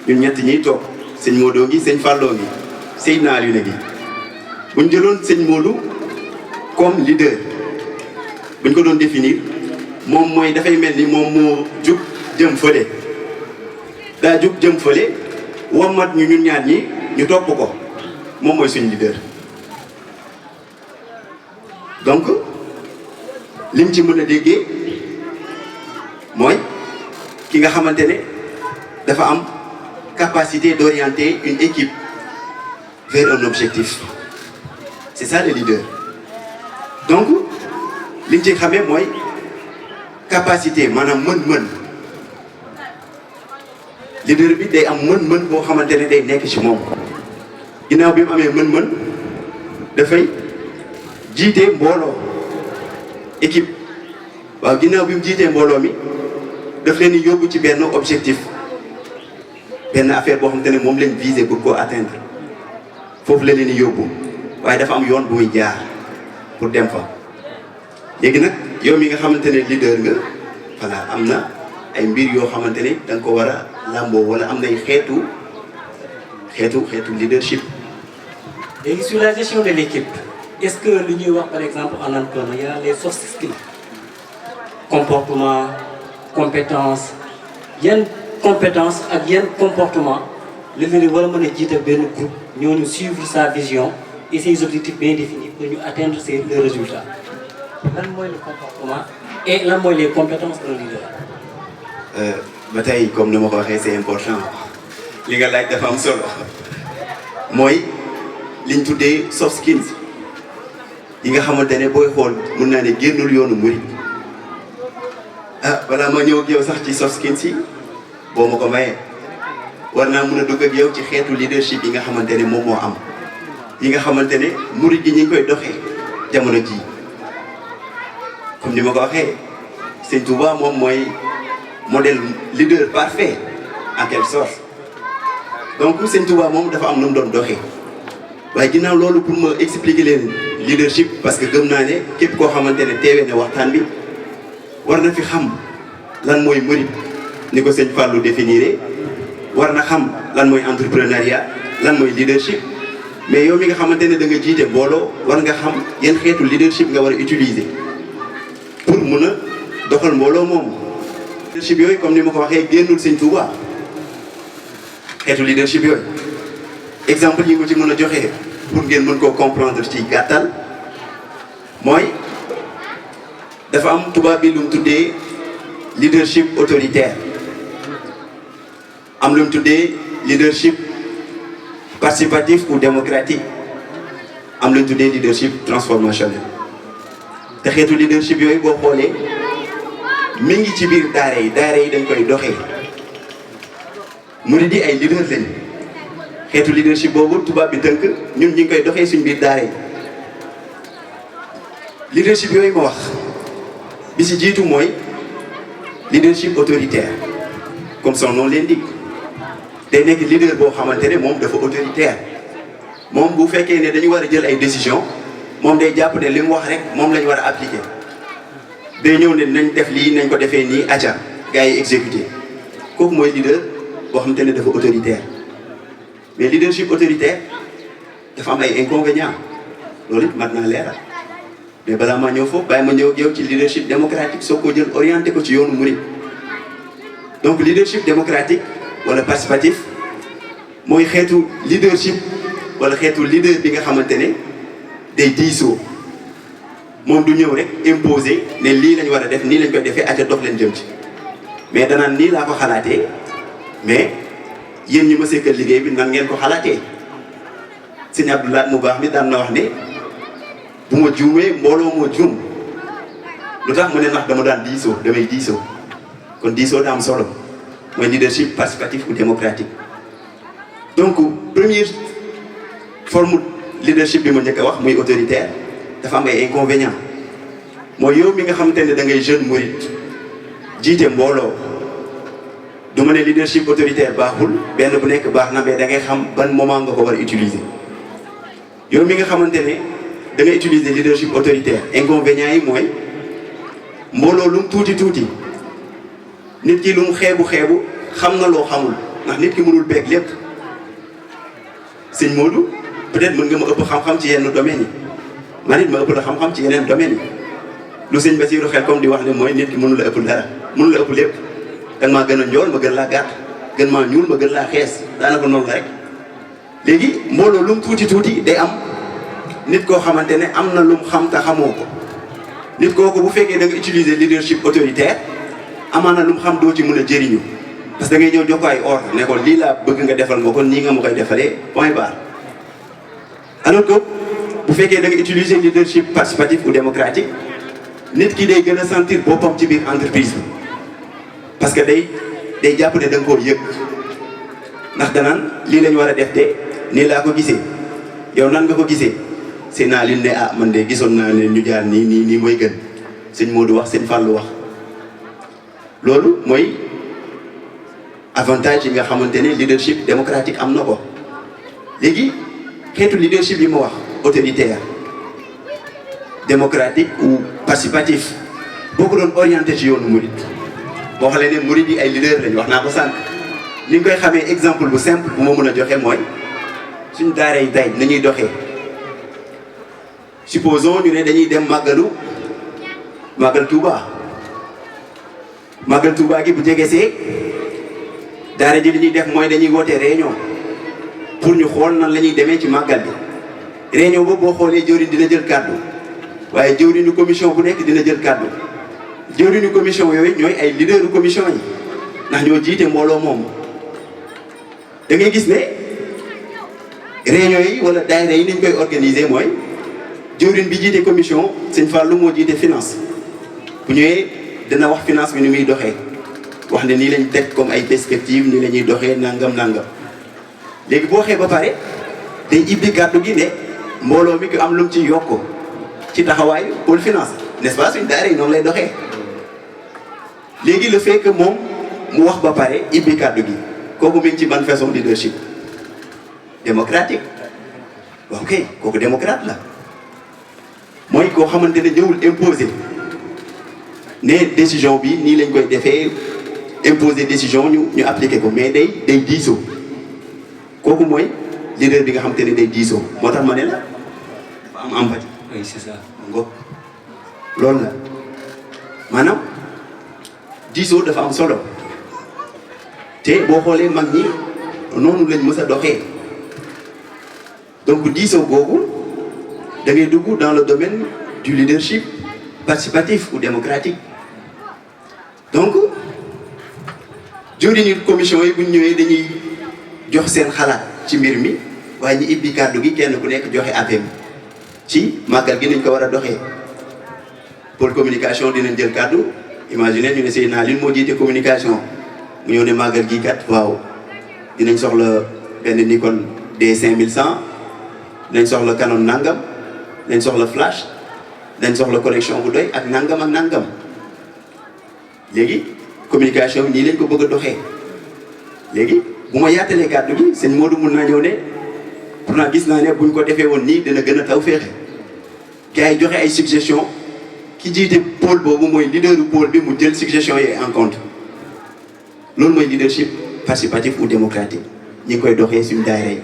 ñun ñett ñiy toog sëñ Modou ngi sëñ Fallou ngi Seydina Aliou ngi buñ jëloon sëñ Modou comme leader buñ ko doon définir moom mooy dafay mel ni moom moo jug jëm fële daa jug jëm fële wommat ñu ñun ñaar ñi ñu topp ko moom mooy suñu leader donc. lim ci mën a déggee mooy ki nga xamante ne dafa am capacité d'orienter une équipe vers un objectif c'est ça le leader. Donc liñ ci xamee mooy capacité maanaam mën-mën leader bi day am mën-mën boo xamante ne day nekk ci moom ginnaaw bi mu amee mën-mën dafay jiite mbooloo. Équipe waaw ginnaaw bi mu jiitee mbooloo mi daf leen di yóbbu ci benn objectif benn affaire boo xamante ne moom lañ viser pour koo atteindre foofu la leen di yóbbu waaye dafa am yoon bu muy jaar pour dem fa. léegi nag yow mi nga xamante ne leader nga voilà am na ay mbir yoo xamante ne da nga ko war a làmboo wala am nay xeetu leadership. léegi sur la gestion de l'équipe. Est-ce que li ñuy wax par exemple en entrepreneuriat les soft skills comportement compétence yan compétence ak yan comportement la ñu war a mën a jiite benn groupe ñooñu suivre sa vision et ses objectifs bien définis pour ñu atteindre les résultats lan mooy le comportement et lan mooy les compétences d'un leader. ba tey comme ni ma ko waxee c'est important li nga laaj dafa am solo mooy liñ tuddee soft skills. yi nga xamante ne booy xool mën naa ne génnul yoonu murid balaa ma ñëw ak yow sax ci soft skills yi boo ma ko mayee war naa mën a dugg ak yow ci xeetu leadership yi nga xamante ne moom moo am yi nga xamante ne murid yi ñu ngi koy doxee jamono jii comme ni ma ko waxee Sëñ Touba moom mooy modèle leader parfait en quelque sorte donc Sëñ Touba moom dafa am nu mu doon doxee waaye ginnaaw loolu pour ma expliquer leen leadership parce que gëm naa ne képp koo xamante ne teewee ne waxtaan bi war na fi xam lan mooy murid ni ko sëñ Fallou définir war na xam lan mooy entrepreneuriat lan mooy leadership mais yow mi nga xamante ne da nga jiite mbooloo war nga xam yan xeetu leadership nga war a utiliser pour mun a doxal mbooloo moom. leadership yooyu comme ni ma ko waxee génnul sëñ Touba xeetu leadership yooyu exemple yi ma ci mën a joxe pour ngeen mën koo comprendre ci gàttal mooy dafa am tubaab bi lu mu tuddee leadership autoritaire am lu mu tuddee leadership participatif ou démocratique am lu mu tuddee leadership transformationnel te xeetu leadership yooyu boo xoolee mi ngi ci biir daara yi dañ koy doxee murid yi ay leader lañ xeetu leadership boobu tubaab bi tënk ñun ñi ngi koy doxee suñ biir daara yi leadership yooyu ma wax bi si jiitu mooy leadership autoritaire comme son nom l'indique day nekk leader boo xamante ne moom dafa autoritaire moom bu fekkee ne dañu war a jël ay décision moom day jàpp ne li mu wax rek moom la ñu war a appliquer day ñëw ne nañ def lii nañ ko defee nii acca gars yi exécuté kooku mooy leader boo xamante ne dafa autoritaire mais leadership autoritaire dafa am ay inconvénients loolu it mat naa leeral mais balaa maa ñëw foofu bàyyi ma ñëw ak yow ci leadership démocratique soo ko jël orienté ko ci yoonu murid donc leadership démocratique wala participatif mooy xeetu leadership wala xeetu leader bi nga xamante ne day diisoo moom du ñëw rek imposer ne lii lañ war a def nii lañ koy defee ate dox leen jëm ci mais danaan nii laa ko xalaatee mais yéen ñi ma sekkal liggéey bi nan ngeen ko xalaatee sëñ Abdoulaye mu baax mi daan na wax ne bu ma juumee mbooloo moo juum lu tax mu ne ndax dama daan diisoo damay diisoo kon diisoo daa am solo mooy leadership participatif ou démocratique donc première forme leadership bi ma njëkk a wax muy autoritaire dafa am ay inconvénients mooy yow mi nga xamante ne da ngay jeune mouride jiite mbooloo du ma ne leadership autoritaire baaxul benn bu nekk baax na mais da ngay xam ban moment nga ko war a utiliser yow mi nga xamante ne da ngay utiliser leadership autoritaire inconvénients yi mooy mbooloo lu mu tuuti nit ki lu mu xeebu xam na loo xamul ndax nit ki mënul beeg lépp sëñ Modou peut-être mën nga ma ëpp xam-xam ci yenn domaines yi man it ma ëpp la xam-xam ci yeneen domaines yi lu sëñ Bassirou xel comme di wax ne mooy nit ki mënu la ëpp dara mënu la ëpp lépp danga maa gën a njool ma gën laa gàtt gën maa ñuul ma gën laa xees daanaka noonu la rek léegi mbooloo lu mu tuuti day am nit koo xamante ne am na lu mu xam te xamoo ko nit kooku bu fekkee da nga utiliser leadership autoritaire amaana lu mu xam doo ci mën a jëriñu parce que da ngay ñëw jox ko ay ordre ne ko lii laa bëgg nga defal ma ko nii nga ma koy defalee point barre alors que bu fekkee da nga utiliser leadership participatif ou démocratique nit ki day gën a sentir boppam ci biir entreprise bi parce que day jàpp ne da nga koo yëg ndax danaan lii lañ war a def te nii laa ko gisee yow nan nga ko gisee c'est naa leen ne ah man de gisoon naa ne ñu jaar nii mooy gën sëñ Modou wax sëñ Fallou wax loolu mooy avantage yi nga xamante ne leadership démocratique am na ko léegi xeetu leadership yi ma wax autoritaire démocratique ou participatif boo ko doon orienté ci yoonu murid boo xoolee ne murid yi ay leader lañ wax naa ko sànq ni nga koy xamee exemple bu simple bu ma mën a joxe mooy suñ daara yi tey nañuy doxee supposons ñu ne dañuy dem màggal Touba gi bu jegesee daara ji li ñuy def mooy dañuy woote réunion pour ñu xool nan la ñuy demee ci màggal bi réunion boobu boo xoolee jëwriñ dina jël kàddu waaye jëwriñu commission bu nekk dina jël kàddu jëwriñu commission yooyu ñooy ay leaderu commission yi ndax ñoo jiite mbooloo moom da ngay gis ne réunion yi wala daayira yi ni ñu koy organiser mooy jëwriñ bi jiite commission sëñ Fallou moo jiite finance bu ñëwee dina wax finance bi ni muy doxee wax ne nii lañ teg comme ay perspectives nii la ñuy doxee nangam léegi boo waxee ba pare day ibbi kàddu gi ne mbooloo mi ko am lu mu ci yokk ci taxawaayu pôle finance n'est-ce pas suñ daara yi noonu lay doxee léegi le fait que moom mu wax ba pare ibbi kàddu gi kooku mi ngi ci ban façon leadership démocratique ok kooku démocrate la mooy koo xamante ne ñëwul imposer ne décision bi nii lañ koy defee imposer décision ñu appliquer ko mais day diisoo kooku mooy leader bi nga xamante ne day diisoo moo tax ma ne la dafa am empathie. oui c'est ça. loolu la maanaam diisoo dafa am solo te boo xoolee mag ñi noonu lañ mës a doxee donc diisoo boobu da ngay dugg dans le domaine du leadership participatif ou démocratique donc jëwriñu commission yi bu ñu ñëwee dañuy jox seen xalaat ci mbir mi waaye ñu ibbi kàddu gi kenn ku nekk joxe APM ci màggal gi nañ ko war a doxee. pôle communication dinañ jël kàddu imaginer ñu ne Seydina Alioune moo jiite communication mu ñëw ne màggal gi kat waaw dinañ soxla benn Nikon D5100 dinañ soxla Canon nangam dinañ soxla flash dinañ soxla connexion bu doy ak nangam ak nangam léegi communication bi nii lañ ko bëgg a doxee léegi bu ma yaatalee kàddu gi sëñ Modou mun naa ñëw ne pourtant gis naa ne buñ ko defee woon nii dina gën a taw féexe gars yi joxe ay suggestion ki jiite pôle boobu mooy leaderu pôle bi mu jël suggestion yi en compte loolu mooy leadership participatif ou démocratique ñi ngi koy doxee suñu daayira yi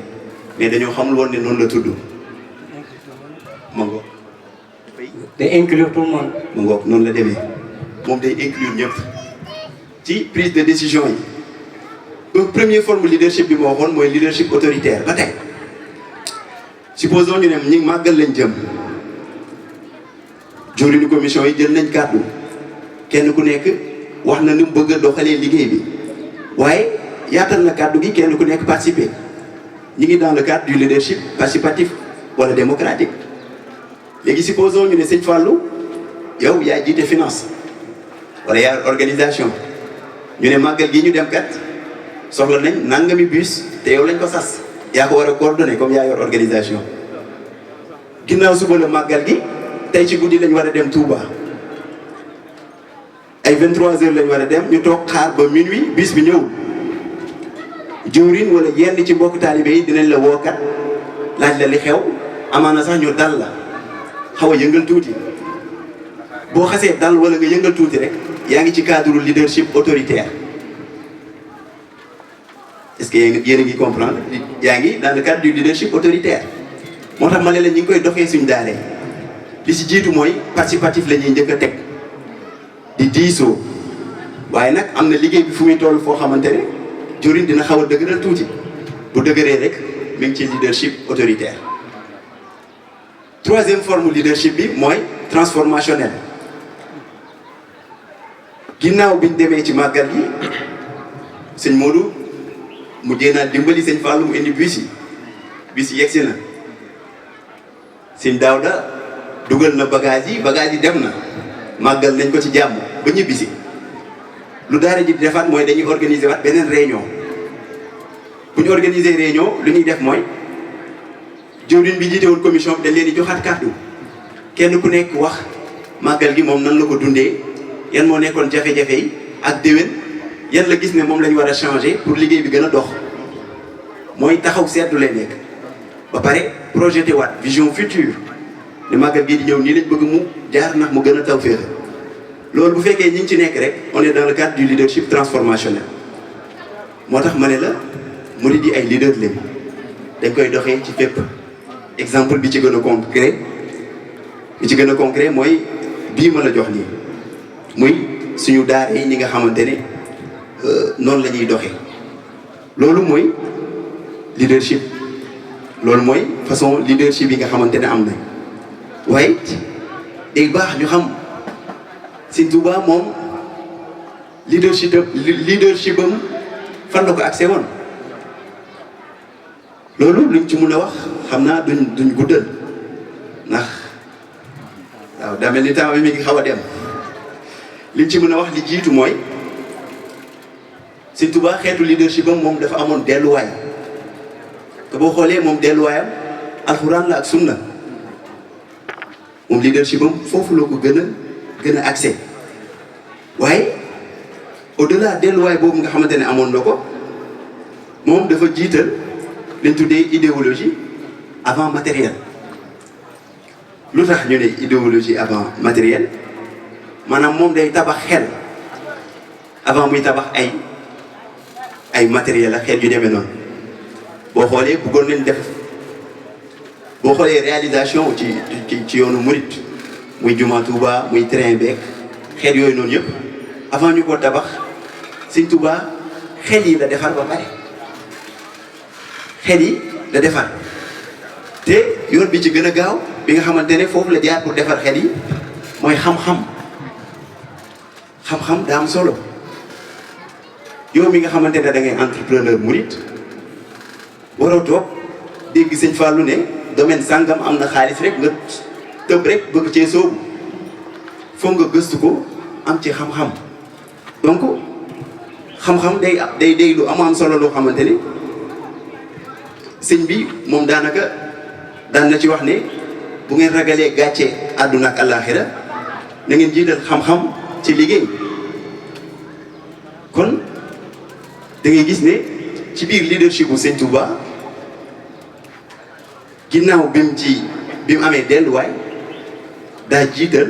mais dañoo xamul woon ne noonu la tudd ma ngoog day inclure tout le monde. ma ngoog noonu la demee moom day inclure ñëpp ci prise de décision yi donc première forme leadership bi ma waxoon mooy leadership autoritaire ba tey supposons ñu ne ñi màggal lañ jëm jëwriñu commission yi jël nañ kàddu kenn ku nekk wax na ni mu bëgg a doxalee liggéey bi waaye yaatal na kàddu gi kenn ku nekk participer ñi ngi dans le cadre du leadership participatif wala démocratique léegi supposons ñu ne sëñ Fallou yow yaa jiite finance wala yaa organisation ñu ne màggal gi ñu dem kat soxla nañ nangami bus te yow lañ ko sas yaa ko war a coordonner comme yaa yor organisation ginnaaw suba la màggal gi tey ci guddi lañ war a dem Touba ay 23h lañ war a dem ñu toog xaar ba minuit bis bi ñëwul jëwriñ wala yenn ci mbokk taalibe yi dinañ la wookat laaj la li xew amaana sax ñu dal la xaw a yëngal tuuti boo xasee dal wala nga yëngal tuuti rek yaa ngi ci cadre leadership autoritaire est-ce que yéen a ngi comprendre yaa ngi dans le cadre du leadership autoritaire moo tax ma ne la ñu ngi koy doxee suñu daara li si jiitu mooy participatif la ñuy njëkk a teg di diisoo waaye nag am na liggéey bi fu muy toll foo xamante ne jëwriñ dina xaw a dëgëral tuuti bu dëgëree rek mi ngi ci leadership autoritaire. troisième forme leadership bi mooy transformationnel ginnaaw biñ demee ci màggal gi sëñ Modou mu jéenaa dimbali sëñ Fallou mu indi bus yi yegsi na sëñ Daouda dugal na bagage yi dem na màggal nañ ko ci jàmm ba ñibbisi lu daara ji di defaat mooy dañuy organiser waat beneen réunion bu ñu organiser réunion lu ñuy def mooy jëwriñ bi jiite woon commission bi dañ leen di joxaat kàddu kenn ku nekk wax màggal gi moom nan la ko dundee yan moo nekkoon jafe-jafe yi ak déwén yan la gis ne moom lañ war a changer pour liggéey bi gën a dox mooy taxaw seetlu lay nekk ba pare projeté waat vision future ne màggal gi di ñëw nii lañ bëgg mu jaar ndax mu gën a taw féexe loolu bu fekkee ñi ngi ci nekk rek on est dans le cadre du leadership transformationnel moo tax ma ne la murid yi ay leader lañ dañ koy doxee ci fépp exemple bi ci gën a concret mooy bii ma la jox nii muy suñu daara yi ñi nga xamante ne noonu la ñuy doxee loolu mooy leadership loolu mooy façon leadership yi nga xamante ne am na waaye day baax ñu xam Sëñ Tuubaa moom leadership am fan la ko accès woon loolu luñ ci mun a wax xam naa duñ guddal ndax waaw daa mel ni temps bi mi ngi xaw a dem liñ ci mën a wax li jiitu mooy Sëñ Tuubaa xeetu leadership am moom dafa amoon delluwaay te boo xoolee moom delluwaayam alxuraan la ak sunna moom leadership am foofu la ko gën a accès waaye au delà delluwaay boobu nga xamante ne amoon na ko moom dafa jiital lañ tuddee idéologie avant matériel. lu tax ñu ne idéologie avant matériel maanaam moom day tabax xel avant muy tabax ay matériel ak xel yu demee noonu boo xoolee bëggoon nañ def boo xoolee réalisation ci yoonu murit muy Juma Touba muy train beeg xel yooyu noonu yëpp avant ñu ko tabax Sëñ Touba xel yi la defar ba pare xel yi la defar te yoon bi ci gën a gaaw bi nga xamante ne foofu la jaar pour defar xel yi mooy xam-xam xam-xam daa am solo yow mi nga xamante ne da ngay entrepreneur murit waroo toog dégg sëñ Fallou ne domaine sàngam am na xaalis rek nga tëb rek bëgg cee soobu foog nga gëstu ko am ci xam-xam donc xam-xam day lu am solo loo xamante ni sëñ bi moom daanaka daan na ci wax ne bu ngeen ragalee gàcce àdduna ak àllaaxira na ngeen jiital xam-xam ci liggéey kon da ngay gis ne ci biir leadership bu sëñ Touba ginnaaw bi mu amee delluwaay daa jiital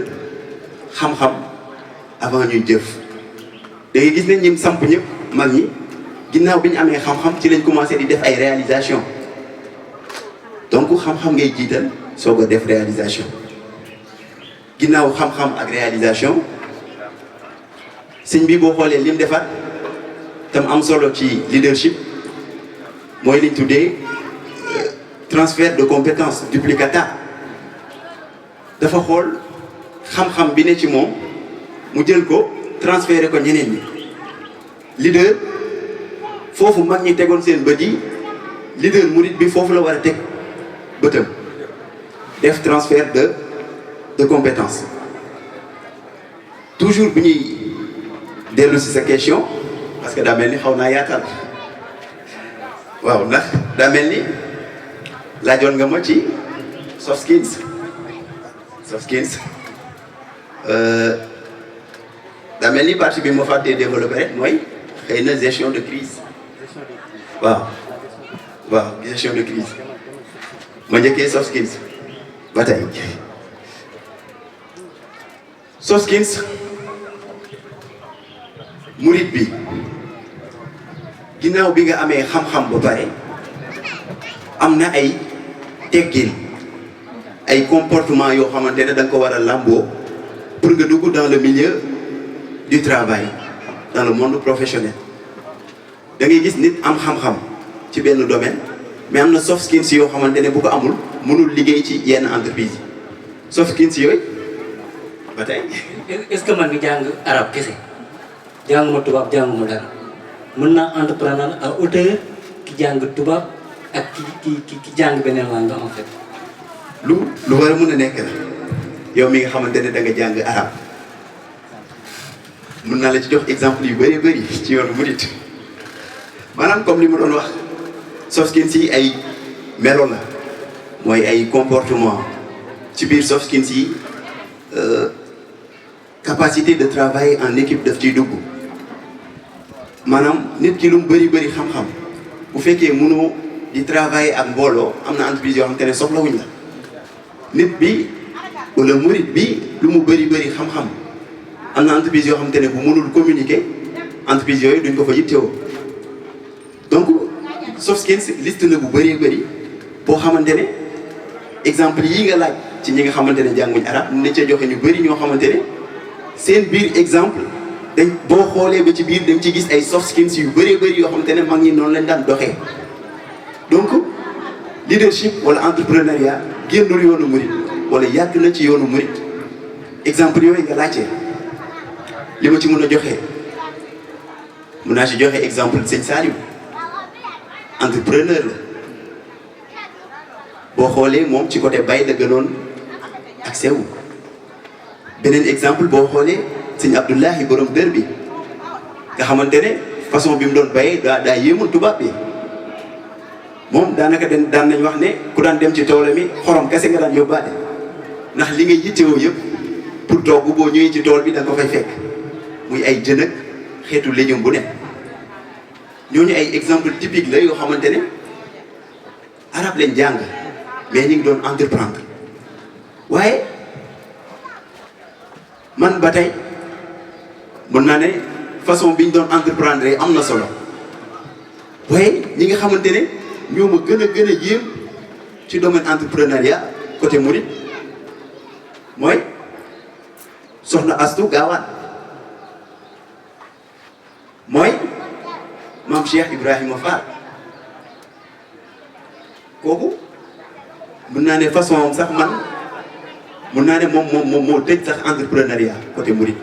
xam-xam avant ñuy jëf da ngay gis ne ñim samp ñëpp mag ñi ginnaaw bi ñu amee xam-xam ci lañ commencé di def ay réalisation donc xam-xam ngay jiital soog a def réalisation ginnaaw xam-xam ak réalisation sëñ bi boo xoolee lim defar tam am solo ci leadership mooy liñ tuddee transfert de compétences duplicata dafa xool xam-xam bi ne ci moom mu jël ko transféré ko ñeneen ñi leader foofu mag ñi tegoon seen bët yi leader murid bi foofu la war a teg bëtam def transfert de compétences toujours bu ñuy dellu si sa question parce que daa mel ni xaw naa yaatal waaw ndax daa mel ni laajoon nga ma ci soft skills daa mel ni partie bi ma fàttee développé rek mooy xëy na gestion de crise waaw gestion de crise ma njëkkee soft skills ba tey soft skills murit bi ginnaaw bi nga amee xam-xam ba pare am na ay teggin ay comportement yoo xamante ne da nga ko war a làmboo pour nga dugg dans le milieu du travail dans le monde professionnel da ngay gis nit am xam-xam ci benn domaine mais am na soft skills yoo xamante ne bu ko amul mënul liggéey ci yenn entreprise yi soft skills yooyu ba tey. est-ce que man mi jàng arab kese jànguma tubaab jànguma dara mën naa entrepreneur à hauteur ki jàng tubaab ak ki jàng beneen langue en fait. lu war a mën a nekk la yow mi nga xamante ne da nga jàng arab mën naa la ci jox exemple yu bëri ci yoonu murit maanaam comme li ma doon wax soft skills yi ay melo la mooy ay comportement ci biir soft skills yi capacité de travailler en équipe daf ciy dugg maanaam nit ki lu mu bëri xam-xam bu fekkee mënoo di travailler ak mbooloo am na entreprise yoo xamante ne soxlawuñ la nit bi wala murit bi lu mu bëri xam-xam am na entreprise yoo xamante ne bu mënul communiquer entreprise yooyu duñ ko fa yittewoo donc soft skills liste na bu bëri boo xamante ne exemple yi nga laaj ci ñi nga xamante ne jànguñ arab ne ca joxe ñu bëri ñoo xamante ne seen biir exemple dañ boo xoolee ba ci biir dañ ci gis ay soft skills yu bëri yoo xamante ne mag ñi noonu lañ daan doxee donc leadership wala entrepreneuriat génnul yoonu murit wala yàgg na ci yoonu murit exemple yooyu nga laajte li ma ci mën a joxe mën naa ci joxe exemple sëñ Saliou entrepreneur la boo xoolee moom ci côté bay la gënoon ak sewu beneen exemple boo xoolee sëñ Abdoulahi borom dër bi nga xamante ne façon bi mu doon bayee daa yéemoon tubaab bi moom daanaka daan nañ wax ne ku daan dem ci tool mi xorom kese nga daan yóbbaale ndax li ngay yittewoo yëpp pour togg boo ñëwee ci tool bi da nga ko fay fekk muy ay jën ak xeetu légume bu ne ñooñu ay exemple typique la yoo xamante ne arab lañ jàng mais ñu ngi doon entreprendre waaye man ba tey mën naa ne façon bi ñu doon entreprendre am na solo waaye ñi nga xamante ne ñoo ma gën a yéem ci domaine entrepreneuriat côté Mouride mooy soxna Astou Gawane mooy maam Cheikh Ibrahima Fall kooku mën naa ne façon sax man mën naa ne moom moo tëj sax entrepreneuriat côté Mouride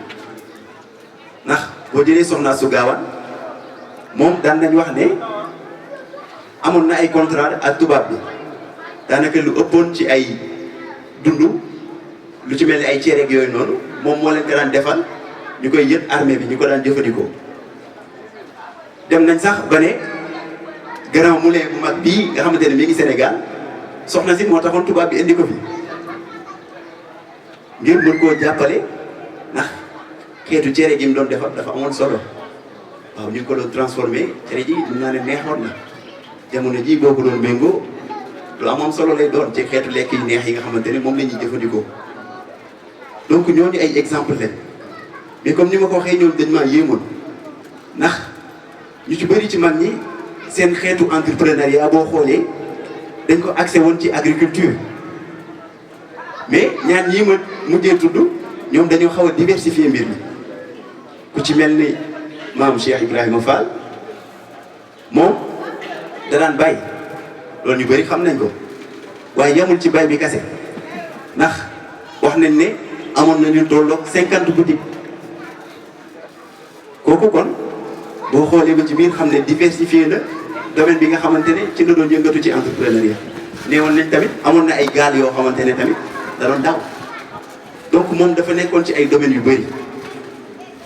boo jëlee soxna su gaawaan moom daan nañ wax ne amoon na ay contrat ak tubaab bi daanaka lu ëppoon ci ay dund lu ci mel ni ay cereeg yooyu noonu moom moo leen ko daan defal ñu koy yët armée bi ñu ko daan jëfandikoo. dem nañ sax ba ne Grand Moulin bu mag bii nga xamante ne mi ngi Sénégal soxna si moo taxoon tubaab bi indi ko fi ngir mën koo jàppale ndax xeetu cere gi mu doon defar dafa amoon solo waaw ñu ngi ko doon transformé cere ji mën naa ne neexoon na jamono ji boo ko doon méngoo lu amoon solo lay doon ci xeetu lekk yu neex yi nga xamante ne moom la ñuy jëfandikoo. donc ñooñu ay exemple lañ mais comme ni ma ko waxee ñoom dañ maa yéemoon ndax ñu ci bëri ci mag ñi seen xeetu entrepreneuriat boo xoolee dañ ko axé woon ci agriculture mais ñaan ñii ma mujjee tudd ñoom dañoo xaw a diversifier mbir mi ku ci mel ni maam Cheikh Ibrahima Fall moom da daan bay loolu ñu bëri xam nañ ko waaye yamul ci bay bi kase ndax wax nañ ne amoon nañu tolloog 50 boutiques kooku kon boo xoolee ba ci biir xam ne diversifié na domaine bi nga xamante ne ci la doon yëngatu ci entrepreneuriat neewoon nañ tamit amoon na ay gaal yoo xamante ne tamit da doon daw donc moom dafa nekkoon ci ay domaines yu bëri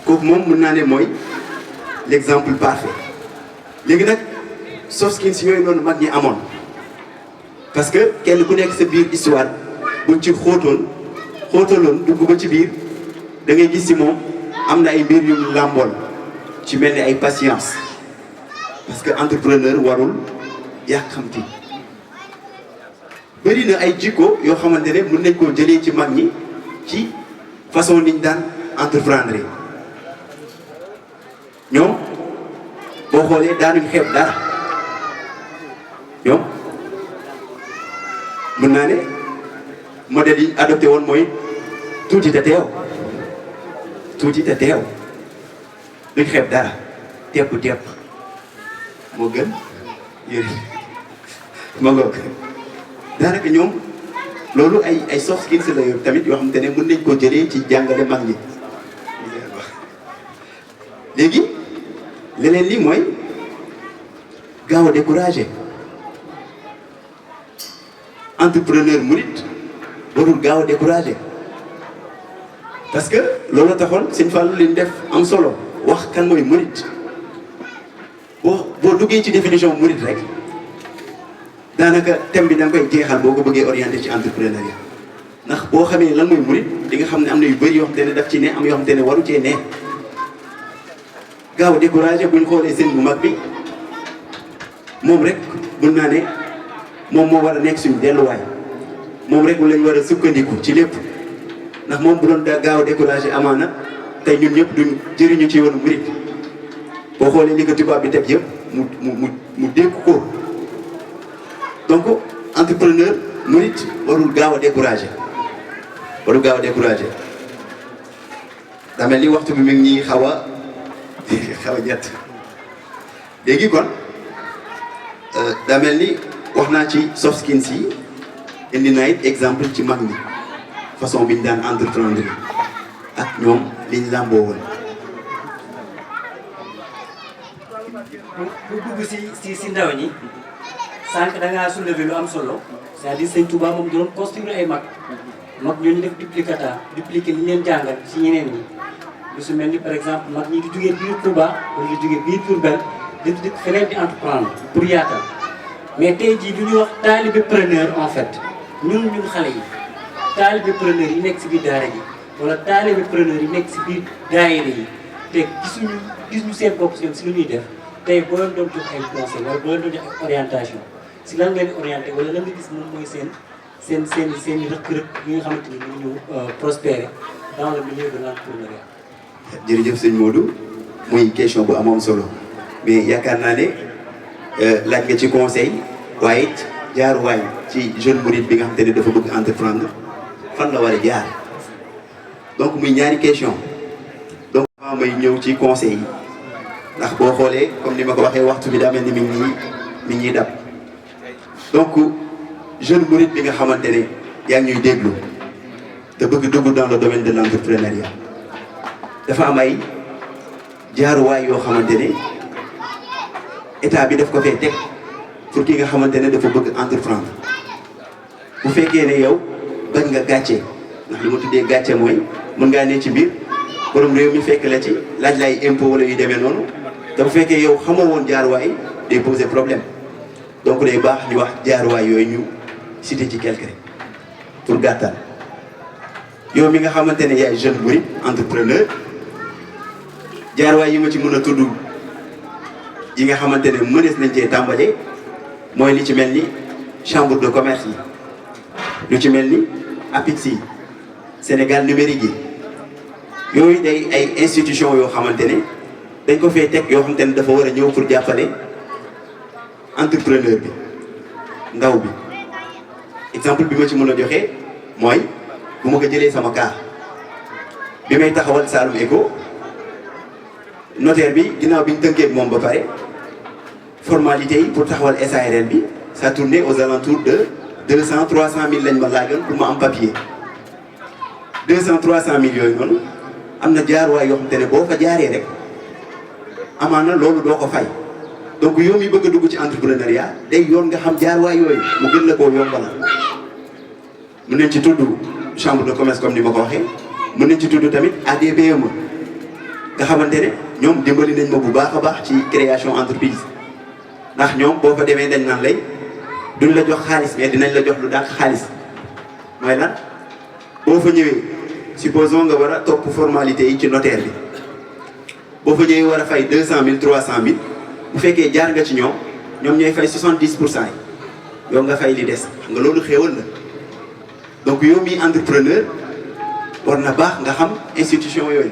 kooku moom mën naa ne mooy l'exemple parfait. léegi nag soft skills yooyu noonu mag ñi amoon parce que kenn ku nekk sa biir histoire buñ ci xóotaloon dugg ba ci biir da ngay gis ci moom am na ay mbir yu làmbool ci mel ni ay patience parce que entrepreneur warul yàkkamti bëri na ay jikko yoo xamante ne mën nañ koo jëlee ci mag ñi ci façon niñ daan entreprendre ñoom boo xoolee daanuñ xeeb dara ñoom mën naa ne modèle yi adopté woon mooy tuuti te teew duñ xeeb dara tepp moo gën yëri ma ngoog daanaka ñoom loolu ay soft skills la yow tamit yoo xamante ne mën nañ koo jëlee ci jàngale mag ñi léegi leneen li mooy gaaw a découragé entrepreneur murit warul gaaw a découragé parce que loolu taxoon Sëñ Fallu leen def am solo wax kan mooy murit boo duggee ci définition murit rek daanaka thème bi da nga koy jeexal boo ko bëggee orienté ci entrepreneuriat ndax boo xamee lan mooy murit di nga xam ne am na yu bëri yoo xam te ne daf ci ne am yoo xam te ne waru cee ne gaaw a découragé buñ xoolee sëñ bu mag bi moom rek mën naa ne moom moo war a nekk suñu delluwaay moom rek lañ war a sukkandiku ci lépp ndax moom bu doon gaaw a découragé amaana tey ñun ñëpp duñ jëriñu ci yoonu murit boo xoolee li ko tubaab bi teg yëpp mu dégg ko donc entrepreneur murit warul gaaw a découragé daa mel ni waxtu bi mi ngi ñuy xaw a ñett léegi kon daa mel ni wax naa ci soft skills yi indi naa it exemple ci mag ñi façon bi ñu daan entreprendre ak ñoom liñ làmboo woon. bu dugg si ndaw ñi sànq da ngaa soulever lu am solo c'est-à-dire Sëñ Touba moom doon construire ay mag ñooñu def dupliquer li leen jàngal ci ñeneen ñi lu su mel ni par exemple mag ñi di jógee biir Touba wala di jógee biir Diourbel di feneen di entreprendre pour yaatal mais tey jii du ñu wax taalibe preneur en fait ñun xale yi taalibe preneur yi nekk si biir daara ji wala taalibe preneur yi nekk si biir daayira yi te gisuñu seen bopp si lu ñuy def tey boo leen doon jox ay conseil wala boo leen doon jox ay orientation si lan nga leen orienté wala lan nga gis moom mooy seen rëkk-rëkk yi nga xamante ni ñu prospérer dans le milieu de l'entrepreneuriat. jërëjëf sëñ Modou muy question bu amoon solo mais yaakaar naa ne laaj nga ci conseil waaye it jaaruwaay ci jeune mouride bi nga xamante ne dafa bëgg entreprendre fan la war a jaar donc muy ñaari question donc avant may ñëw ci conseil yi ndax boo xoolee comme ni ma ko waxee waxtu bi daa mel ni mi ngi ñuy dab donc jeune mouride bi nga xamante ne yaa ngi ñuy déglu te bëgg dugg dans le domaine de l'entrepreneuriat dafa am ay jaaruwaay yoo xamante ne état bi daf ko fee teg pour ki nga xamante ne dafa bëgg entreprendre bu fekkee ne yow bañ nga gàcce ndax li ma tuddee gàcce mooy mën ngaa ne ci biir borom réew mi fekk la ci laaj lay impôt wala yu demee noonu te bu fekkee yow xamoo woon jaaruwaay day poser problème donc day baax ñu wax jaaruwaay yooyu ñu cité ci quelque rek pour gàttal. yow mi nga xamante ne yaay jeune murid entrepreneur jaaruwaay yi ma ci mën a tudd yi nga xamante ne mënees nañ cee tàmbalee mooy li ci mel ni chambre de commerce yi lu ci mel ni APIX yi Sénégal numérique yi yooyu day ay institution yoo xamante ne dañ ko fee teg yoo xamante ne dafa war a ñëw pour jàppale entrepreneur bi ndaw bi exemple bi ma ci mën a joxe mooy bu ma ko jëlee sama cas bi may taxawal Saloum Eco notaire bi ginnaaw bi ñu tënkee moom ba pare formalité yi pour taxawal SARL bi ça tournait aux alentours de 200-300 000 lañ ma laajoon pour ma am papier 200-300 000 yooyu noonu am na jaaruwaay yoo xamante ne boo fa jaaree rek amaana loolu doo ko fay donc yow mi bëgg a dugg ci entrepreneuriat day yoon nga xam jaaruwaay yooyu mu gën la koo yombalal mën nañ ci tudd chambre de commerce comme ni ma ko waxee mën nañ ci tudd tamit ADPME nga xamante ne ñoom dimbali nañ ma bu baax a baax ci création entreprise ndax ñoom boo fa demee dañ naan lay duñ la jox xaalis mais dinañ la jox lu dàq xaalis mooy lan boo fa ñëwee supposons nga war a topp formalité yi ci notaire bi boo fa ñëwee war a fay 200 000 300 000 bu fekkee jaar nga ci ñoom ñooy fay 70% yi yow nga fay li des xam nga loolu xéewal la donc yow mi entrepreneur war na baax nga xam institution yooyu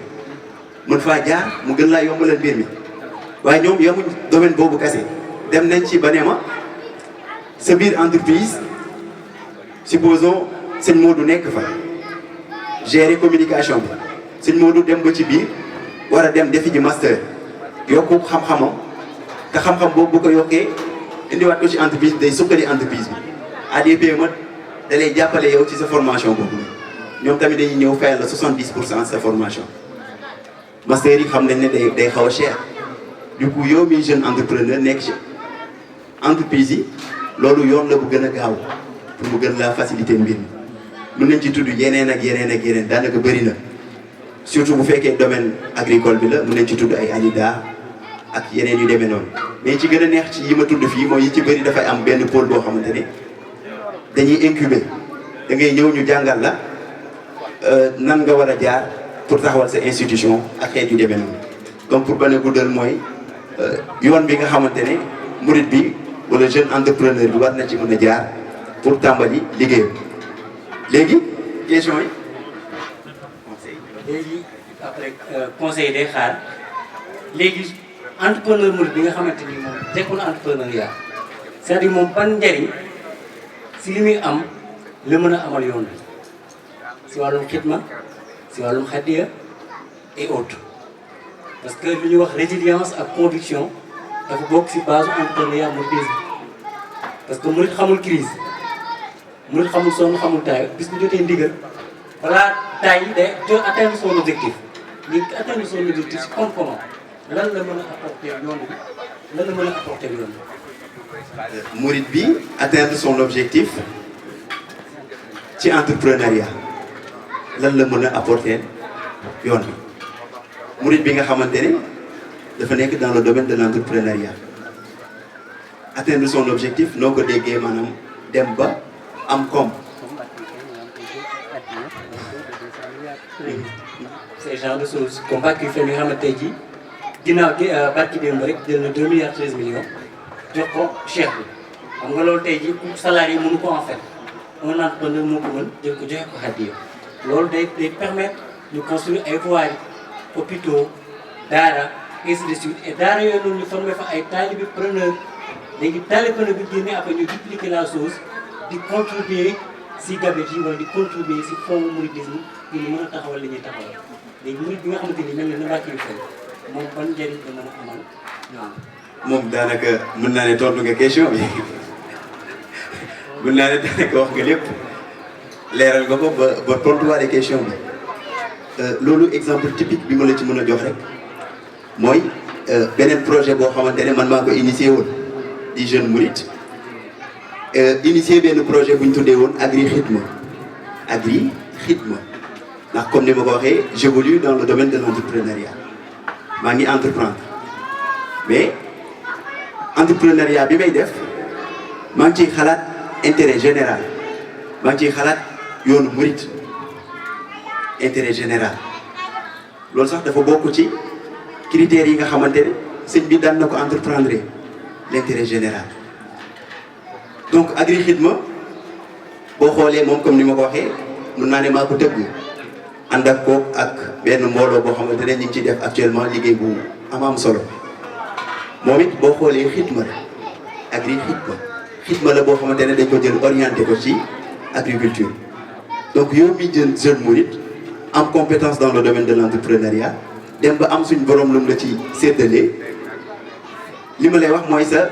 mën faa jaar mu gën laa yombalal mbir mi waaye ñoom yamuñ domaine boobu kese dem nañ ci ba ne ma sa biir entreprise supposons sëñ Modou nekk fa gérer communication bi sëñ Modou dem ba ci biir war a dem defi ji master yokku xam-xamam te xam-xam boobu bu ko yokkee indiwaat ko ci entreprise day sukkali entreprise bi ADPME da lay jàppale yow ci sa formation boobu ñoom tamit dañuy ñëw fayal la 70% sa formation master yi xam nañ ne day xaw a cher du coup yow mi jeune entrepreneur nekk ci entreprise yi loolu yoon la bu gën a gaaw pour mu gën laa faciliter mbir mi mën nañ ci tudd yeneen ak yeneen ak yeneen daanaka bëri na surtout bu fekkee domaine agricole bi la mën nañ ci tudd ay ANIDA ak yeneen yu demee noonu mais ci gën a neex ci yi ma tudd fii mooy yi ci bëri dafay am benn pôle boo xamante ne dañuy incuber da ngay ñëw ñu jàngal la nan nga war a jaar pour taxawal sa institution ak xeet yu demee noonu donc pour bañ a guddal mooy yoon bi nga xamante ne murid bi wala jeune entrepreneur bi war na ci mën a jaar pour tàmbali liggéeyam léegi question yi. léegi après conseil day xaar léegi entrepreneur murid bi nga xamante ni moom tekkul entrepreneuriat c'est-à-dire moom ban njariñ si li muy am la mën a amal yoon bi si wàllum xidma si wàllum xaddiya et autres parce que lu ñuy wax résilience ak conviction dafa bokk si base entrepreneuriat mouridisme parce que murid xamul crise murid xamul sonn xamul taay bis bu jotee ndigal balaa taay day atteindre son objectif léegi atteindre son objectif si comment lan la mën a apporter yoon bi lan la mën a apporter yoon bi. murid bi atteindre son objectif ci entrepreneuriat lan la mën a apporter yoon bi murid bi nga xamante ne dafa nekk dans le domaine de l'entrepreneuriat atteindre son objectif noo ko déggee maanaam dem ba am koom. ce genre de choses comme Bakary Faye mi nga xamante tey jii ginnaaw gi barki démb rek jël na 2 milliards 13 millions jox ko cheikh bi xam nga loolu tey jii salarié mënu ko en fait un entrepreneur moo ko mën jël ko joxe ko hadiya loolu day permettre ñu construire ay voiries hôpitaux daara ainsi de suite et daara yooyu noonu ñu formé fa ay talibé preneur léegi talibé preneur bi génnee après ñu dupliquer la chose di contribuer si gabet yi wala di contribuer si fond mouridisme pour ñu mën a taxawal li ñuy taxawal léegi murid bi nga xamante ni mel na Bakary Faye moom ban njëriñ la mën a amal ñoom. moom daanaka mën naa ne tontu nga question bi mën naa ne daanaka wax nga lépp leeral nga ko ba tontuwaale question bi loolu exemple typique bi ma la ci mën a jox rek mooy beneen projet boo xamante ne man maa ko initié woon di jeune mouride initié benn projet bu ñu tuddee woon Agri Khidma ndax comme ni ma ko waxee j'évolue dans le domaine de l'entrepreneuriat maa ngi entreprendre mais entrepreneuriat bi may def maa ngi ciy xalaat intérêt général maa ngi ciy xalaat yoonu murit intérêt général loolu sax dafa bokk ci critères yi nga xamante ne sëñ bi daan na ko entreprendre l'intérêt général. donc Agri Khidma boo xoolee moom comme ni ma ko waxee mun naa ne maa ko tëgg ànd ak ko ak benn mbooloo boo xamante ne ñu ngi ciy def actuellement liggéey bu am solo moom it boo xoolee xidma la Agri Khidma la boo xamante ne dañ ko jël orienté ko ci agriculture. donc yow mi jël jeune mouride am compétence dans le domaine de l'entrepreneuriat dem ba am suñ borom lu mu la ci séddalee li ma lay wax mooy sa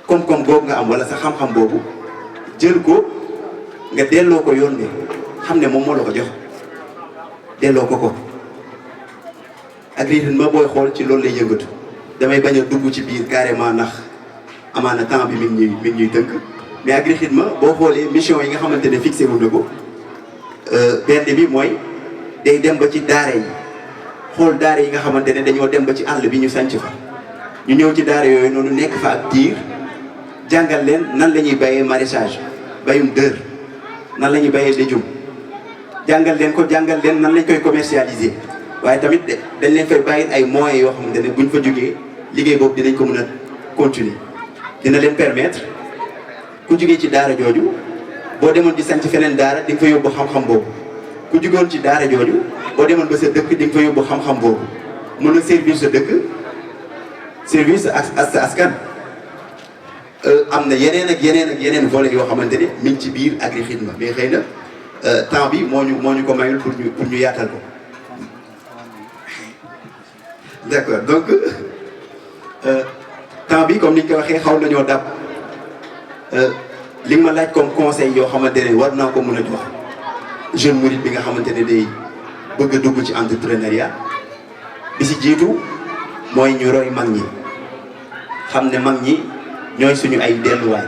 koom-koom googu nga am wala sa xam-xam boobu jël ko nga delloo ko yoon bi xam ne moom moo la ko jox delloo ko. Agri Khidma booy xool ci loolu lay yëngatu damay bañ a dugg ci biir carrément ndax amaana temps bi mi ngi ñuy tënk mais Agri Khidma boo xoolee mission yi nga xamante ne fixé wu na ko benn bi mooy day dem ba ci daara yi xool daara yi nga xamante ne dañoo dem ba ci àll bi ñu sanc fa ñu ñëw ci daara yooyu noonu nekk fa ak diir jàngal leen nan la ñuy bayee maraîchage bayum dër nan la ñuy bayee légume jàngal leen nan lañ koy commercialiser waaye tamit dañ leen fay bàyyi ay moyens yoo xamante ne buñ fa jógee liggéey boobu dinañ ko mën a continuer dina leen permettre ku jógee ci daara jooju boo demoon di sanc feneen daara di nga fa yóbbu xam-xam boobu ku jógoon ci daara jooju boo demoon ba sa dëkk di nga fa yóbbu xam-xam boobu mën a servir sa dëkk service ak sa askan. am na yeneen ak yeneen volets yoo xamante ne mi ngi ci biir Agri Khidma mais xëy na temps bi moo ñu ko mayul pour ñu yaatal ko. d'accord donc temps bi comme ni ñu ko waxee xaw nañoo dab li nga ma laaj comme conseil yoo xamante ne war naa ko mën a jox jeune mouride bi nga xamante ne day bëgg a dugg ci entrepreneuriat bi si jiitu mooy ñu roy mag ñi xam ne mag ñi ñooy suñu ay delluwaay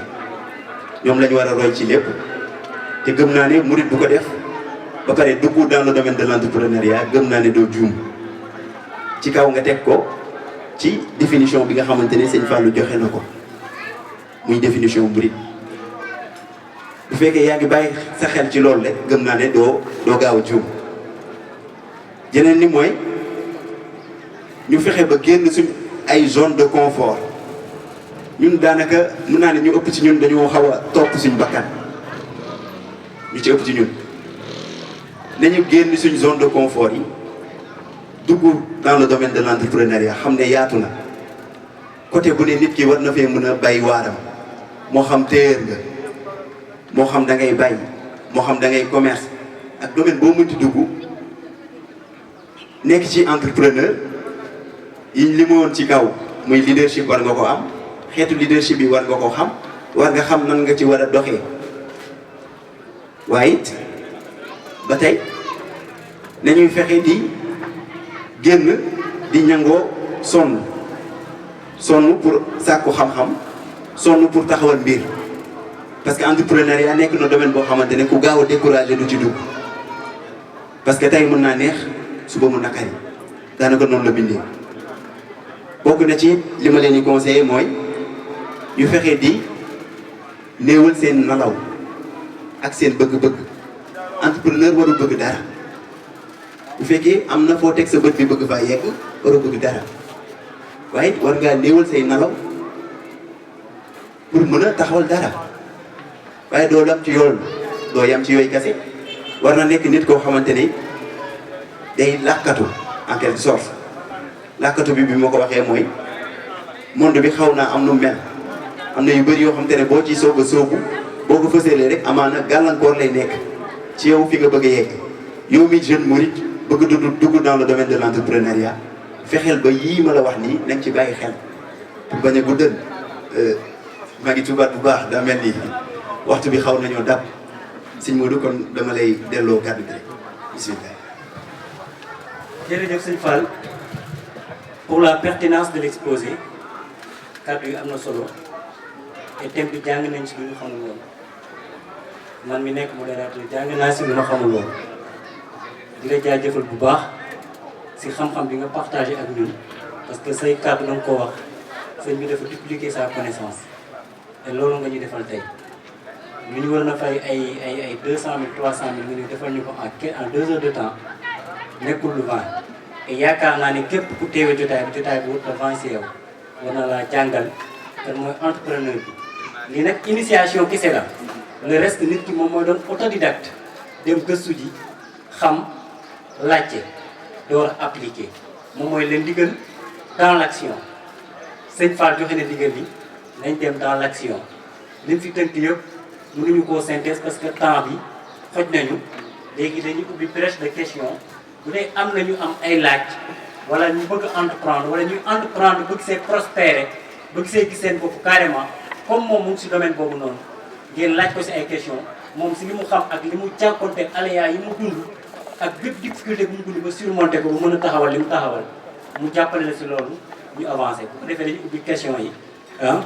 ñoom la ñu war a roy ci lépp te gëm naa ne mouride bu ko def ba pare dugg dans le domaine de l'entrepreneuriat gëm naa ne doo juum ci kaw nga teg ko ci définition bi nga xamante ne Sëñ Fallou joxe na ko muy définition mouride bu fekkee yaa ngi bàyyi sa xel ci loolu rek gëm naa ne doo gaaw a juum jeneen ni mooy ñu fexe ba génn suñ ay zone de confort ñun daanaka mën naa ne ñu ëpp ci ñun dañoo xaw a topp suñ bakkan ñu ci ëpp ci ñun nañu génn suñ zone de confort yi dugg dans le domaine de l'entrepreneuriat xam ne yaatu na côté bu ne nit ki war na fee mën a bay waaram moo xam téer nga moo xam da ngay bay moo xam da ngay commerce ak domaine boo mënti dugg nekk ci entrepreneur yiñ li ma woon ci kaw muy leadership war nga ko am xeetu leadership bi war nga ko xam war nga xam nan nga ci war a doxee waaye it ba tey nañuy fexe di génn di ñangoo sonn pour sàkku xam-xam sonn pour taxawal mbir parce que entrepreneuriat nekk na domaine boo xamante ne ku gaaw a découragé du ci dugg parce que tey mën naa neex suba mu nakari daanaka noonu la bindee bokk na ci li ma leen di conseillé mooy ñu fexe di néewal seen nalaw ak seen bëgg-bëgg entrepreneur warul bëgg dara bu fekkee am na foo teg sa bët bi bëgg faa yegg warul bëgg dara waaye war ngaa néewal say nalaw pour mën a taxawal dara waaye doo lam ci yoon doo yam ci yooyu kese war na nekk nit koo xamante ni day làkkatu en quelque sorte làkkatu bi ma ko waxee mooy monde bi xaw naa am nu mel am na yu bëri yoo xamante ne boo ci soog a soobu boo ko fësalee rek amaana gàllankoor lay nekk ci yow fi nga bëgg a yegg yow mi jeune mouride bëgg dugg dans le domaine de l'entrepreneuriat fexeel ba yii ma la wax nii nañ ci bàyyi xel pour bañ a guddal maa ngi tubaat bu baax daa mel ni waxtu bi xaw nañoo dab sëñ Modou kon dama lay delloo kàddu gi rek bismillah. jërëjëf sëñ Fall pour la pertinence de l'exposé kàddu yi am na solo et thème bi jàng nañ ci lu ñu xamul woon man mi nekk modérateur jàng naa si lu ma xamul woon di la jaajëfal bu baax si xam-xam bi nga partagé ak ñun parce que say kàddu nga ko wax sëñ bi dafa dupliquer sa connaissance te loolu nga ñu defal tey lu ñu war na fay ay 200 000 300 000 nga ñu defal ñu ko en 2 heures de temps nekkul lu vent et yaakaar naa ne képp ku teewee jotaay bi wut la vent si yow war na laa jàngal kan mooy entrepreneur bi lii nag initiation kese la le reste nit ki moom mooy doon autodidacte dem gëstu ji xam laajte door a appliquer moom mooy leen digal dans l'action sëñ Fall joxe na digal bi nañ dem dans l'action liñ fi tënk yëpp mënuñu koo synthèse parce que temps bi xoj nañu léegi dañuy ubbi brèche de question bu dee am na ñu am ay laaj wala ñu bëgg entreprendre wala ñuy entreprendre bëgg see prospérer bëgg see gis seen bopp carrément comme moom mu ngi si domaine boobu noonu ngeen laaj ko si ay question moom si li mu xam ak li mu jànkoonte aléa yi mu dund ak bépp difficulté bu mu dund ba surmonter ko ba mën a taxawal li mu taxawal mu jàppale la si loolu ñu avancé bu ko defee dañu ubbi question yi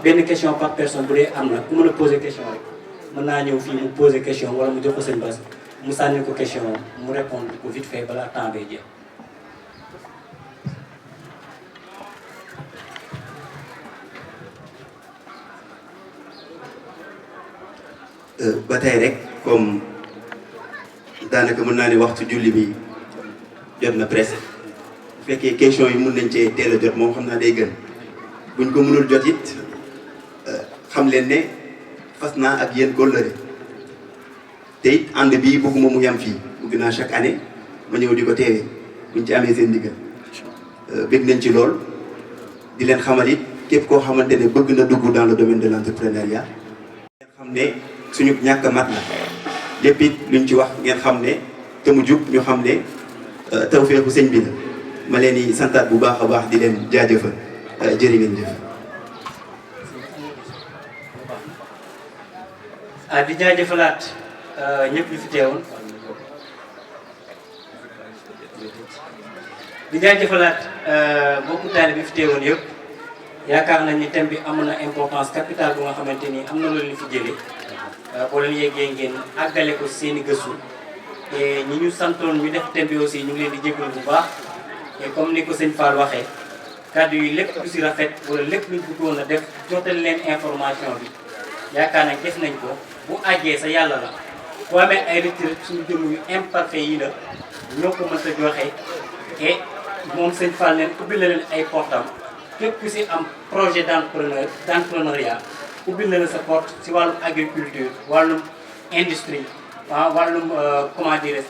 benn question par personne bu dee am na ku mën a poser question rek mën naa ñëw fii mu poser question wala mu jox ko seen bas mu sànni ko question mu répondre ko vite fait balaa temps bee jeex. ba tey rek comme daanaka mën naa ne waxtu julli bi jot na presque bu fekkee question yi mun nañ cee teel a jot moom xam naa day gën buñ ko mënul jot it xam leen ne fas naa ak yéen kóllëre te it ànd bii bëgguma mu yam fii bëgg naa chaque année ma ñëw di ko teewee buñ ci amee seen ndigal bëgg nañ ci lool di leen xamal it képp koo xamante ne bëgg na dugg dans le domaine de l'entrepreneuriat ngeen xam ne suñu ñàkk a mat la lépp it luñ ci wax ngeen xam ne te mu jub ñu xam ne tawfeexu sëñ bi la ma leen di santaat bu baax a baax di leen jaajëfal jërë ngeen jëf. di jaajëfalaat ñëpp ñu fi teewoon di jaajëfalaat mbokku taalibe bi fi teewoon yëpp yaakaar nañ ni thème bi amoon na importance capitale bu nga xamante ni am na loolu ñu fi jëlee boo leen yeggee ngeen àggale ko seen i gëstu et ñi ñu santoon ñu def thème bi aussi ñu ngi leen di jégalu bu baax et comme ni ko sëñ Fall waxee kàddu yi lépp lu si rafet wala lépp luñ bëggoon a def jotal leen information bi yaakaar nañ def nañ ko bu àggee sa yàlla la boo amee ay retour suñu jëmm yu imparfait yi la ñoo ko mën a joxe et moom sëñ Fall leen ubbi la leen ay portam képp ku si am projet d'entrepreneuriat ubbi na la sa porte si wàllum agriculture wàllum industrie wàllum comment dire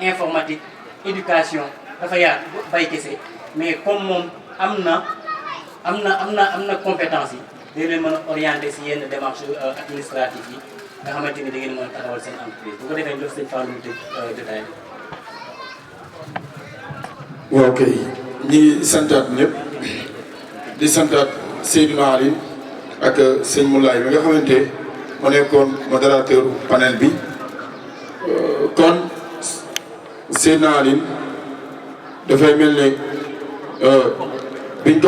informatique éducation dafa yaatu bay kese mais comme moom am na compétence yi day leen mën a orienter si yenn démarches administratives yi nga xamante ni da ngeen mën a taxawal seen entreprise bu ko defee ñu def sëñ Fallou mu tëj jotaay bi. waaw kay ñi ngi santaat ñëpp di santaat Seydina Ali ak sëñ Moulay bi nga xamante ma nekkoon modérateur panel bi kon Seydina Ali dafay mel ne biñ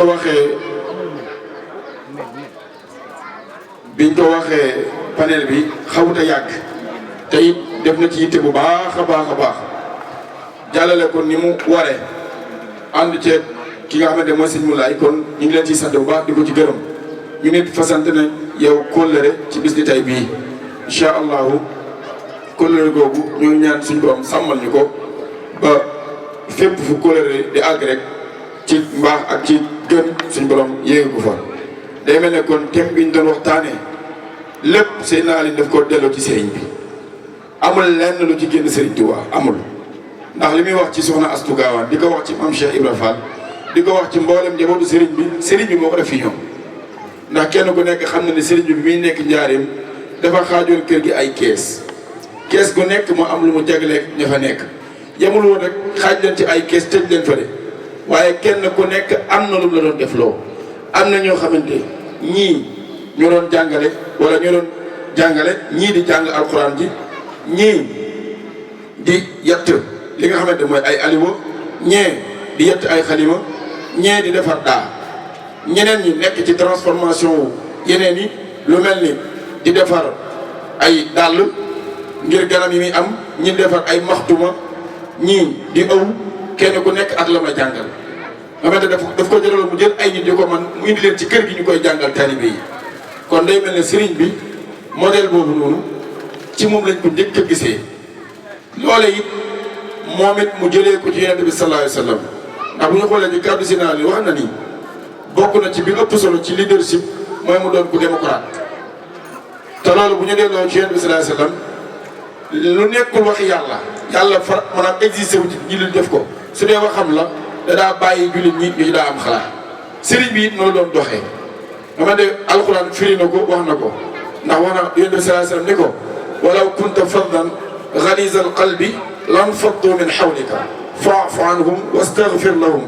ko waxee panel bi xawut a yàgg te it def na ci yitte bu baax a baax jàllale ko ni mu waree ànd ceeg ki nga xamante mooy sëñ Moulay kon ñu ngi leen ciy sant bu baax di ko ci gërëm ñu nit fasante na yow kóllëre ci bis di tay bii incha allahu kóllëre googu ñoo ñaan suñu borom sàmmal ñu ko ba fépp fu kóllëre di àgg rek ci mbaax ak ci gën suñu borom yéegi ko fa day mel ne kon thème bi ñu doon waxtaanee lépp seen naa leen daf ko delloo ci sëriñ bi amul lenn lu ci génn sëriñ Tuubaa amul ndax li muy wax ci soxna Astu Gaawaan di ko wax ci maam Cheikh Ibra Fall di ko wax ci mboolem njabootu sëriñ bi moo ko def fi ñoom ndax kenn ku nekk xam na ne sëriñ bi muy nekk njaareem dafa xaajoon kër gi ay kees gu nekk mu am lu mu jagleeg ña fa nekk yemul woon rek xaaj leen ci ay kees tëj leen fa de waaye kenn ku nekk am na lu mu la doon def loo am na ñoo xamante ñii ñoo doon jàngale wala ñoo doon jàngale ñii di jàng alxuraan ji ñii di yett li nga xamante mooy ay aliwa ñee di yett ay xalima ñee di defar daa ñeneen ñi nekk ci transformation wu yeneen yi lu mel ni di defar ay dàll ngir ganam yi muy am ñi defar ay maxtuma ñii di ëw kenn ku nekk ak la ma jàngal nga xamante daf ko jëlal mu jël ay nit di ko man mu indi leen ci kër gi ñu koy jàngal taalibe yi kon day mel ne sëriñ bi modèle boobu noonu ci moom lañ ko njëkk a gisee loole it moom it mu jëlee ko ci yonent bi sallallahu alayhi wa sallam ndax bu ñu xoolee ci kàddu si naa li wax na ni bokk na ci bi ëpp solo ci leadership mooy mu doon ku démocrate te loolu bu ñu delloo ci yonent bi sallallahu alayhi wa sallam lu nekkul waxi yàlla far maanaam existé wu ci ñi leen def ko su dee waxam la da daa bàyyi jullit ñi ñu ci daa am xalaat sëriñ bi it noonu doon doxee dama de alxuraan firi na ko wax na ko ndax wax na yonent bi sallallahu alayhi wa sallam ni ko walaw kunta faddan ghaliza alqalbi lanfaddu min hawlika fa'fu anhum wastaghfir lahum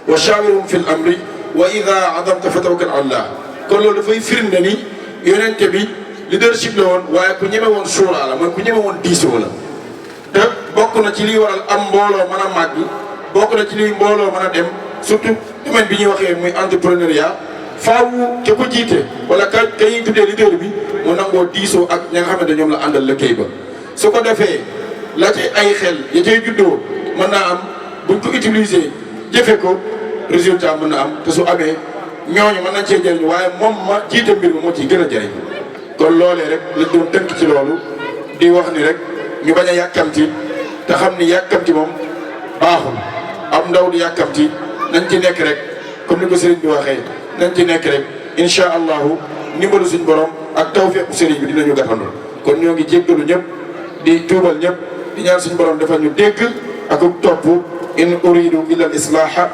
wa shawirhum fi al-amri wa idha azamta fatawakkal ala Allah kon loolu dafay firnde ni yonente bi leadership la woon waaye ku ñeme woon suuraa la mooy ku ñeme woon diisoo la te bokk na ci liy waral am mbooloo mën a màgg bokk na ci liy mbooloo mën a dem surtout domaine bi ñuy waxee muy entrepreneuriat faawu ke ko jiite wala ka ñuy tuddee leader bi mu nangoo diisoo ak ña nga xamante ñoom la àndal liggéey ba su ko defee la ci ay xel ya cay juddoo mën naa am buñ ko utiliser jëfe ko résultat mën na am te su amee ñooñu mën nañ cee jëriñ waaye moom ma jiite mbir mi moo ciy gën a jëriñ kon loolee rek lañ doon tënk ci loolu di wax ni rek ñu bañ a yàkkamti te xam ni yàkkamti moom baaxul am ndaw di yàkkamti nañ ci nekk rek comme ni ko sëriñ bi waxee nañ ci nekk rek incha allahu ndimbalu suñ borom ak tawfeexu sëriñ bi dinañu gàttandu kon ñoo ngi jéggalu ñëpp di tuubal ñëpp di ñaan suñ borom defal ñu dégg ak topp in uridu illa al islaha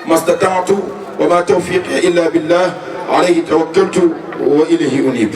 mastata'tu wa ma tawfiqi illa billah alayhi tawakkaltu wa ilayhi unib